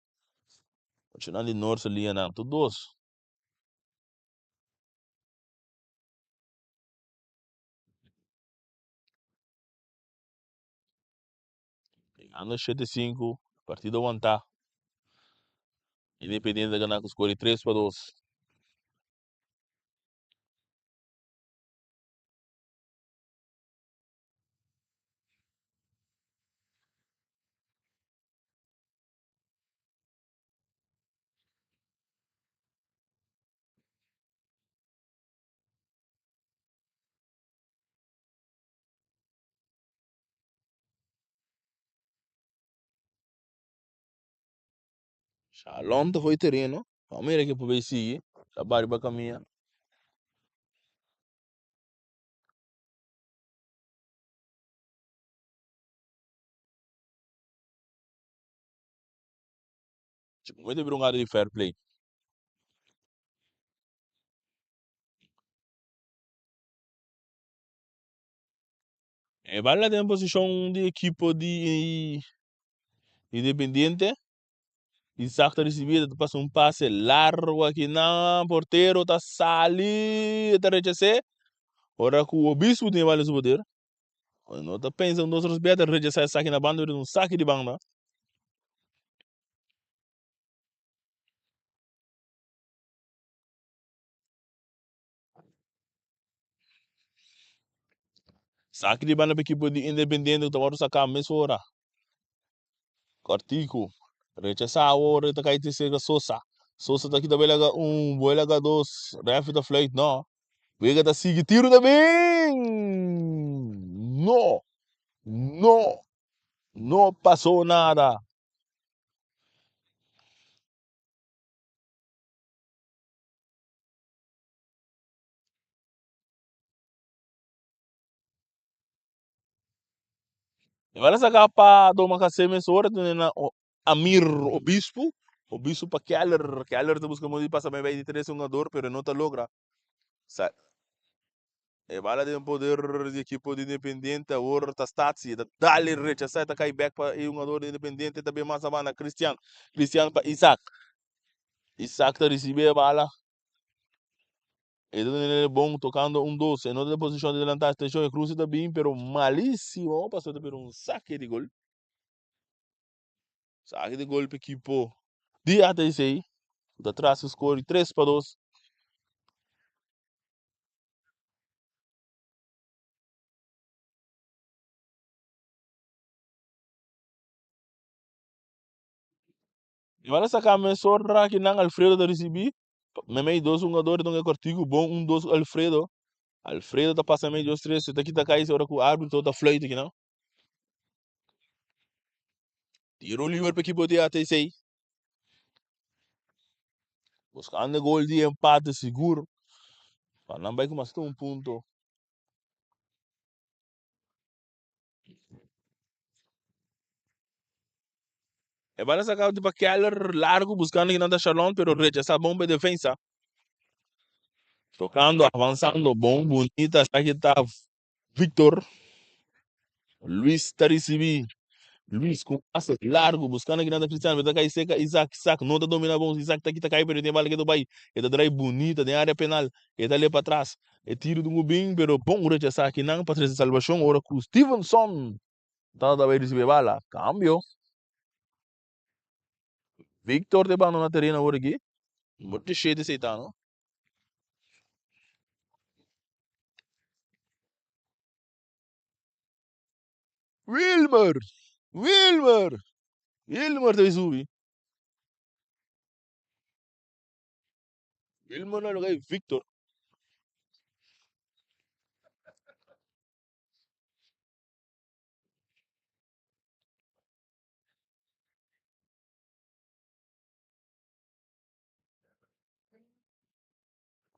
Ochonan di Noord sa liña nan tur dos. Llegando 7-5, partido aguantá. Independiente ta gana ku skor di 3-2. Shalom ta foi tereno. Vamos mira ke por bay sigui. Ta bari pa camia. Momento bira un área di fair play. E bala den posishon di ekipo di Independiente. Isaac ta risibi, ta pasa un pase largo aki nan. Portero ta sali, ta rechas'é. Ora ku Obispo tin e bala den su poder. No ta pensa un dos tres bia, ta rechasá esaki na banda, un saki di banda. Saki di banda pa ekipo di Independiente ku ta wòrdu saká mesora. Kòrtiku. Rechasá awor e ta kai te serka Sosa. Sosa ta kita belaga un, belaga dos. Rèfri ta fluit no. Wega ta sigui tiru ta bin! No! No! No pasó nada. E bala saca pa Doma Casé mesora tene na Amir Obispo. Obispo pa Keller. Keller ta busca modo di pasa bij di tres hungador, pero no ta logra. Sa e bala den poder di equipo di Independiente awor ta Stasi. Ta dale rechasa, ta kai back pa e hungador di Independiente. Ta bin mas na banda Christian. Christian pa Isaac. Isaac ta ricibi e bala. E ta tene bon tocando un dos. E no ta den posicion di delanta. Atencion, e cruce ta bin, pero malísimo. Paso ta bira un saque di gol. Saque di gol pa equipo di ATC. Ku ta tras ku score di 3-2. E bala saca mesora ki nan Alfredo ta ricibi. Memey dos hungador don e kortiku bon un dos Alfredo. Alfredo ta pasa mey dos tres ta kita kai ora ku arbitro ta fluit aki nan. Tiro liber pa ekipo di ATC. Buscando gol di empate sigur. Pa nan bai ku mas un punto. E bala saca pa Keller largo buscando kinan ta Shalom pero rechasa bon pa defensa. Tocando, avanzando, bon, bunita, esaki ta Victor. Luis ta ricibi. Luis cu pase largo buscando kinan ta Cristiano pero ta cay seca Isaac. Isaac no ta domina bon. Isaac ta kita cay pero e tin bala keto bay. E ta draai bunita den area penal. E ta le pa tras. E tiro dungu bin pero bon rechasa kinan pa trece salvacion ora cu Stevenson Tata bai ricibi e bala. Cambio. Victor te bandona tereno awor aki. Number 17 esey ta, no? Wilmer! Wilmer! Wilmer ta bai subi. Wilmer na lugar di Victor.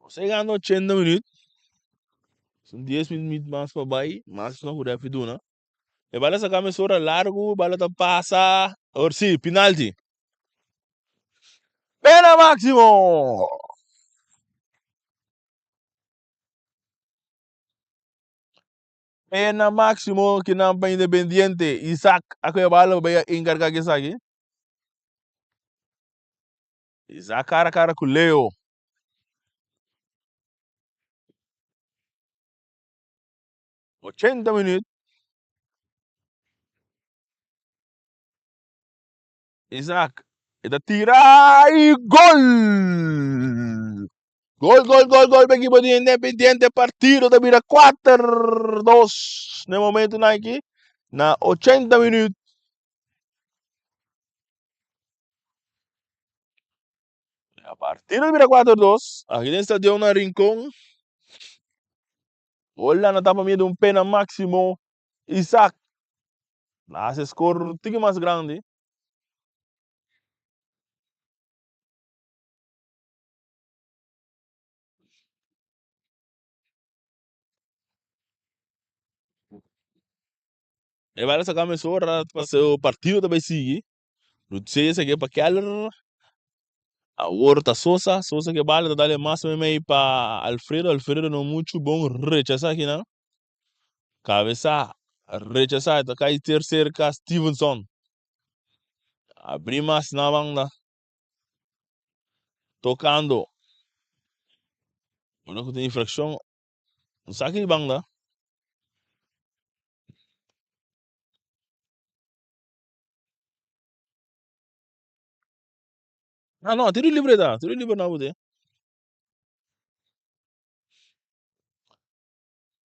Nos ta yegando 80 minuut. Son 10 minuut mas pa bai. Mas no ku refi duna. E bala saka mesora largu, bala ta pasa. Or si, penalti. Pena máximo! Pena máximo ki nan pa Independiente. Isaac a kohe bala pa bai a enkargá ku esaki. Isaac kara kara ku Leo. 80 minuut. Isaac e ta tira y gol! Gol, gol, gol, gol pa ekipo di Independiente. Partido ta bira 4-2 na e momentonan aki na 80 minuut. Partido ta bira 4-2. Aki den stadion na Rincon. Gol nan a tapa miedo un pena maximo. Isaac na haci score tiki mas grandi. E bala saca mesora pa seu partido ta bay sigui. Lucia esaki pa Keller. Awor ta Sosa. Sosa ke bala ta dale mas meimei pa Alfredo. Alfredo no mucho bon rechasa akinan. Cabeza rechasa ta kai ter cerca Stevenson. Abri mas na banda. Tocando. Ora cu tin infraccion. Un saki di banda. Ah no, tiro libre ta. Tiro libre na bote.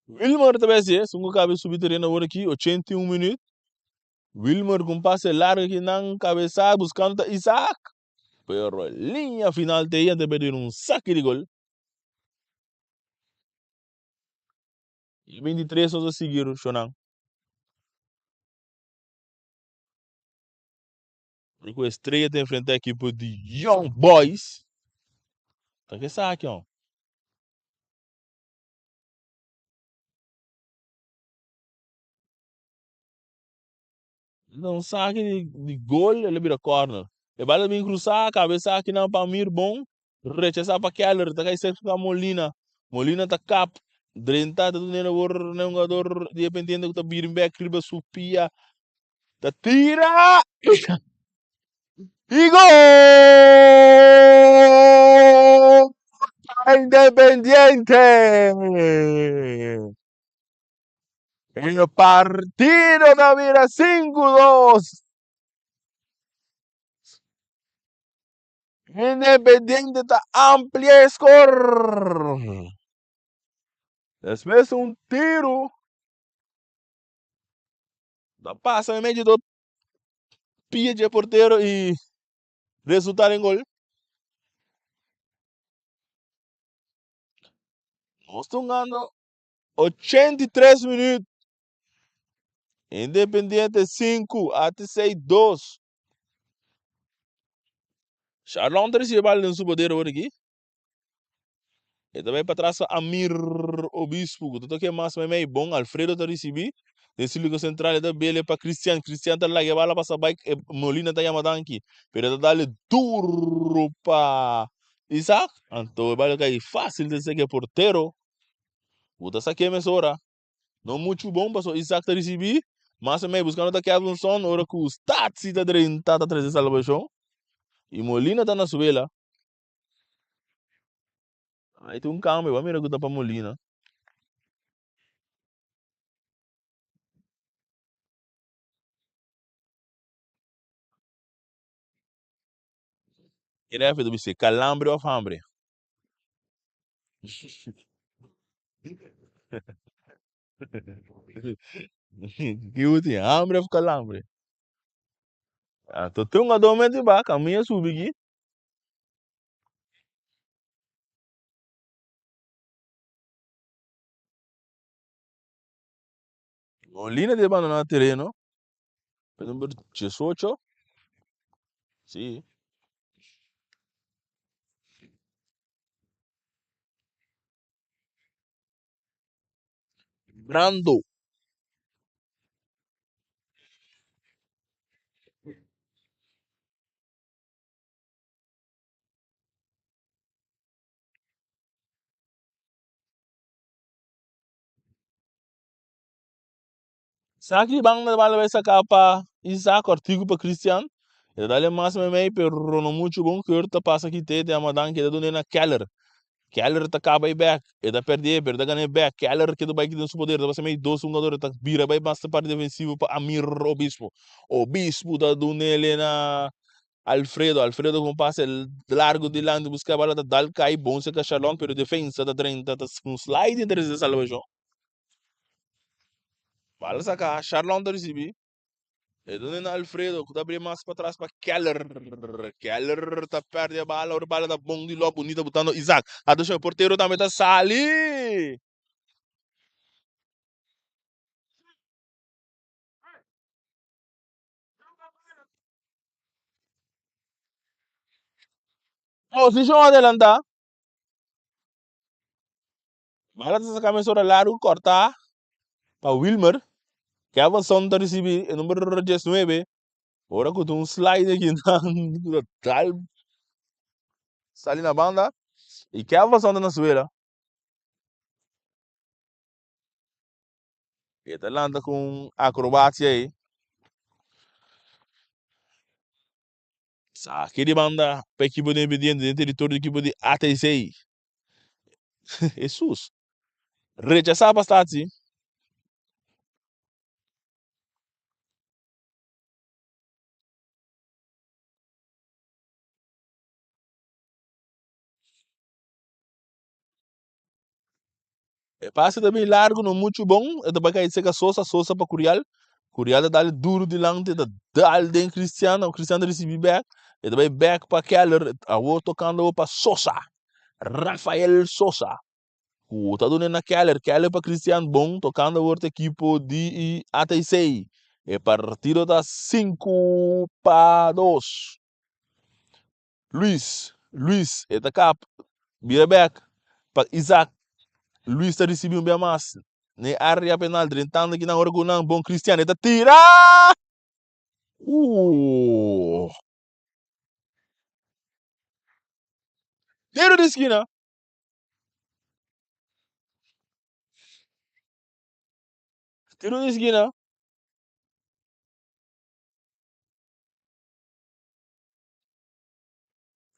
Wilmer ta bay hacié. Esun cu cabe subi tereno awor aki. 81 minuut. Wilmer cu un pase largo aki nan cabeza buscando ta Isaac. Pero linea final te ahí ta pedir un saque di gol. Y 23 nos a sigui Shonan. Rico Estrella ta enfrenta equipo di Young Boys. Ta ke saque, oh. Un saque di, di gol, el a bira corner. E bala bin cruzá, cabeza aki nan pa Amir bon, rechazá pa Keller, ta kai cerca Molina. Molina ta kap, drenta, ta dun'el awor na un jugador di Independiente ku ta birin bek riba su pia. Ta tira! I gol! Independiente! E partido ta bira 5-2. Independiente ta amplia e score. Despues un tiro ta pasa en medio do pie dje portero y resulta den gol. Nos ta hungando 83 minuut. Independiente 5, ATC 2. Sharlon ta ricibi e bala den su poder awor aki. E ta bai patras pa Amir Obispo ku ta toke mas meimei. Bon Alfredo ta ricibi den sirkulo sentral. E ta bele pa Cristian. Cristian ta laga e bala pasa bai. E Molina ta yama danki. Pero e ta dale duro pa Isaac. Anto e bala kai fácil den seke portero. Ku ta sake mesora. No muchu bon pasobra Isaac ta ricibi mas meimei buscando ta Kevin Son ora ku Statie ta drenta ta trece salvacion. Y Molina ta na suela. Ahí tin un cambio, bo mira cu ta pa Molina. E ref ta bisa calambre of hambre. Ki bo tin, hambre of calambre? Anto tin un gadó mete ba, caminda subi aki. Molina ta bandoná tereno pa number diesocho. Sí. Brando. Saki banda bala bai saka pa Isaac Ortigo pa Christian. E ta dale mas meimei pero no mucho bon. Kurt ta pasa kite te Amadan keda dune na Keller. Keller ta kaba e bek. E ta perde pero e ta gana e bek. Keller keda bai den su poder. Ta pasa mei dos hungador. E ta bira bai mas ta parti defensivo pa Amir Obispo. Obispo ta dunele na Alfredo, Alfredo con pase largo dilanti busca bala ta dal cay bon cerca Sharlon pero defensa ta drenta ta un slide entre de salvacion. Bala saca Sharlon ta ricibi. E done na Alfredo cu ta abri mas pa tras pa Keller. Keller ta perde e bala, ora bala ta bon di lo bonita botando Isaac. Atencion, e portero tambe ta sali. Posishon adelantá. Bala ta saka mesora largu kòrtá pa Wilmer. Kevinson ta risibí e number diesnuebe. Ora ku tin un slide aki nan ku ta dal sali na banda i Kevinson ta na suela. E ta lanta ku un akrobasia ei. Saki di banda pa ekipo di Independiente den teritorio di ekipo di ATC. Hesus. Rechasá pa Statie. E pase ta bin largu, no muchu bon. E ta bai kai seka Sosa, Sosa pa Curial. Curial ta dal duru dilanti, e ta dal den Cristiano, Cristiano ta risibi bek. E ta bai bek pa Keller, awor tokando awor pa Sosa. Rafael Sosa. Ku ta duna na Keller, Keller pa Cristian, bon, tokando awor ta ekipo di ATC. E partido ta 5-2. Luis, Luis, e ta kap, bira bek pa Isaac. Luis ta risibi un bia mas n'e area penal, drentando kinan ora ku nan bon Cristian, e ta tira! Ooh! Tiro di skina. Tiro di skina.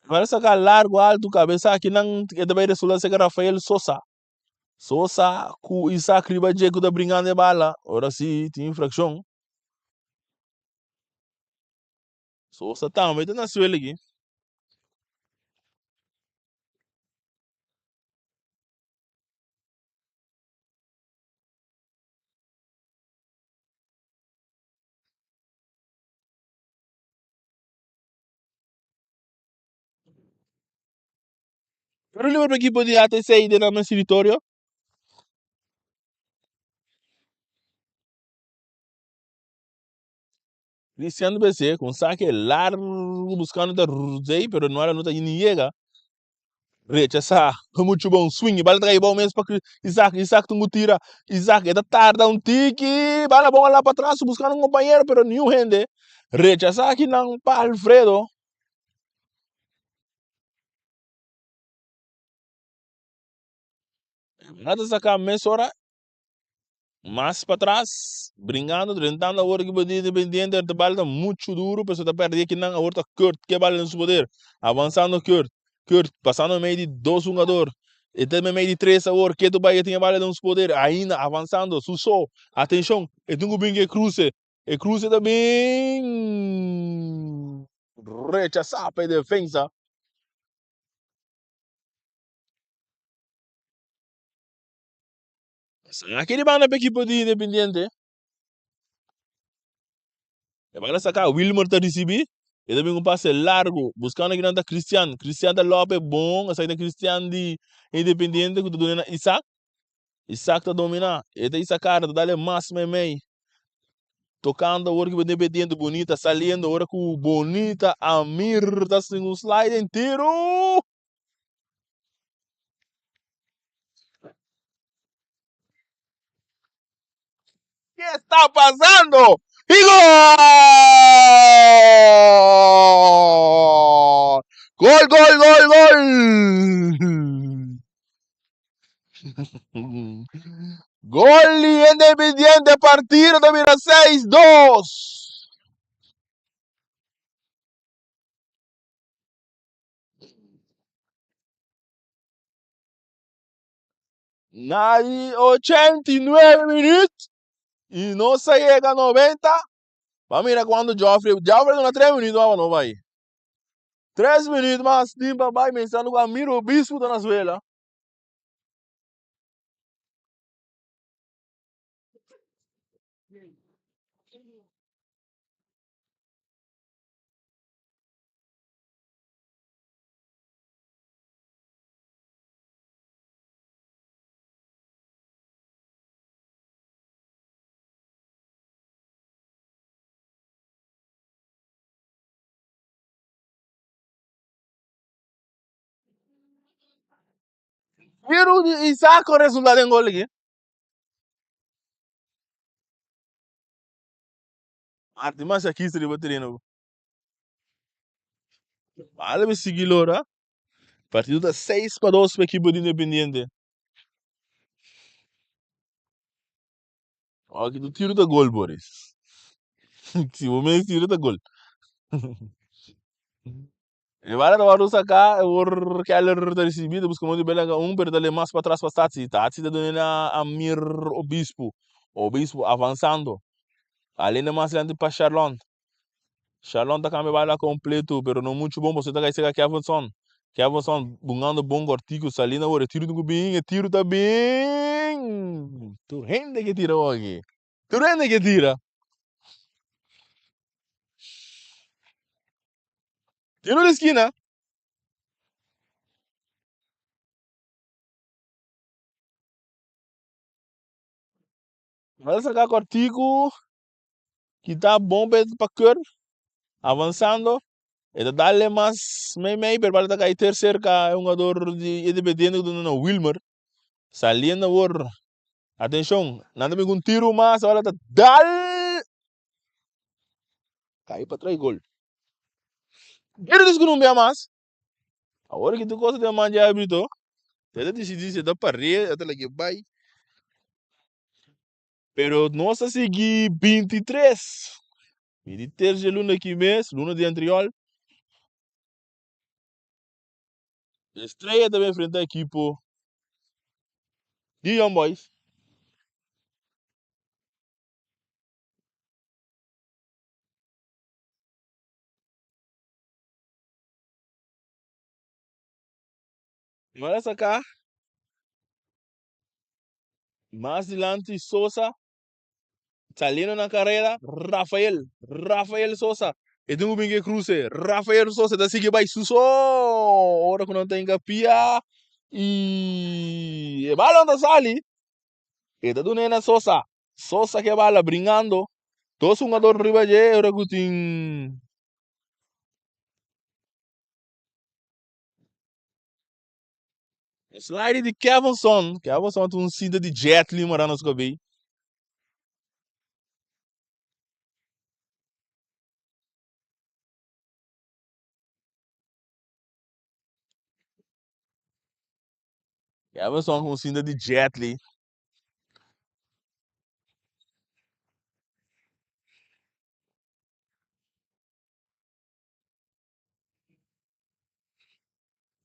Mara saca largo alto cabeza aki nan e ta bay resulta seca Rafael Sosa. Sosa cu Isaac riba dje cu ta bringando e bala. Ora si tin infraccion. Sosa tambe ta na suelo aki. Pero liber pa ekipo di ATC den nan mes teritorio. Cristian BC ku un sake largu buskando ta Ruzey pero Noel no ta ni yega. Rechasá muchu bon swing e bala ta kai bou mes pa Isaac. Isaac tin ku tira. Isaac e ta tarda un tiki. Bala bon ala patras buskando un kompañero pero niun hende. Rechasá akinan pa Alfredo. Bala ta saka mesora. Mas patras, bringando, drentando awor ekipo di Independiente, e bal ta muchu duru, peso ta perde kinan, awor ta Kurt ke bal den su poder, avansando Kurt, Kurt pasando mei di dos hungador, e ta mei di tres awor, ketu bai e tin e bal den su poder, ainda avansando, su so, atenshon, e tin ku bin ku e kruse, e kruse ta bin rechasá pa e defensa. Aki di banda pa ekipo di Independiente. E bala saka, Wilmer ta risibi. E ta bin un pase largo, buscando kinan ta Cristian. Cristian ta lope bon, esaki ta Cristian di Independiente ku ta duna na Isaac. Isaac ta domina, e ta Isaac ta dale mas meimei. Tocando awor ki Independiente bonita saliendo ora ku bonita Amir ta sin un sliding tiro. ¿Qué está pasando? ¡Y gol! ¡Gol, gol, gol, gol! Gol di Independiente, partido ta bira 6-2. Na di 89 minuut y nos a yega 90. Pa mira cuando Joffrey, Joffrey duna 3 minuut mas pa no bay. 3 minuut mas tin pa bay pensando cu Amir Obispo ta na suela. Tiro di Isaac a resulta den gol aki. Martin mas aki riba tereno. Bala mi sigui lora. Partido ta 6-2 pa ekipo di Independiente. Aki tu tiro ta gol, Boris. Si bo mes tiro ta gol. E bala ta wòrdu saká, e wor Keller ta risibí, ta buska mon di bela un, pero ta le mas patras pa Tatsi. Tatsi ta duna na Amir Obispo. Obispo avansando. Alina mas dilanti pa Sharlon. Sharlon ta kambia bala kompleto, pero no muchu bon, pasobra ta kai serka Kevinson. Kevinson bungando bon kòrtiku, saliendo awor, e tiru tin ku bin, e tiru ta bin! Tur hende ke tira awor aki. Tur hende ke tira. Tiru di skina. Bala saka kòrtiku. Kita bon pa pa keur avansando e ta dale mas mei mei pero bala ta kai ter cerca e hungador di Independiente ku ta na Wilmer saliendo awor atencion nan ta bin ku un tiro mas bala ta dal kai pa trai gol Kere disku un bia mas awor ki tur cosa den man di arbitro e ta disidi si e ta pare e ta lag'e bai. Pero nos a sigui 23. 23 dje luna aki mes, luna di Antriol. Estrella ta enfrenta ekipo di Young Boys. Mara saca. Mas dilanti Sosa saliendo na carrera Rafael Rafael Sosa e tin ku bin ke cruce Rafael Sosa ta sigui bai su so ora ku nan ta hinka pia y e balon ta sali e ta duna na Sosa Sosa ke bala bringando. Dos hungador riba dje ora ku tin slide di Kevinson. Kevinson tin un cinta di Jet Li mara na su kabei. Kevinson ku un cinta di Jet Li.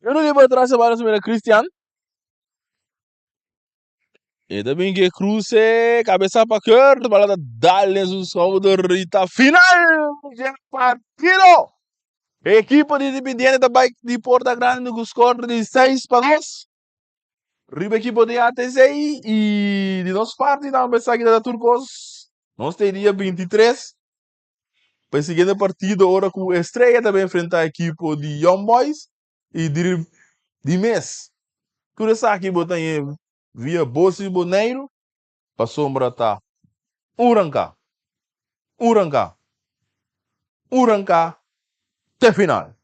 Yo no pa atrás para mira Cristian. E ta bin ke cruce, cabeza pa Kurt, bala ta dal den su schouder y ta final dje partido. Equipo di Independiente ta bai di Porta Grande ku score di 6-2. Riba ekipo di ATC i di nos parti tambe esaki ta tur kos. Nos ta e dia 23 pa e siguiente partido ora ku Estrella ta bai enfrenta ekipo di Young Boys i di di mes. Tur esaki bo ta haña via Bosi Boneiru pasobra ta un ranka, un ranka, un ranka te final.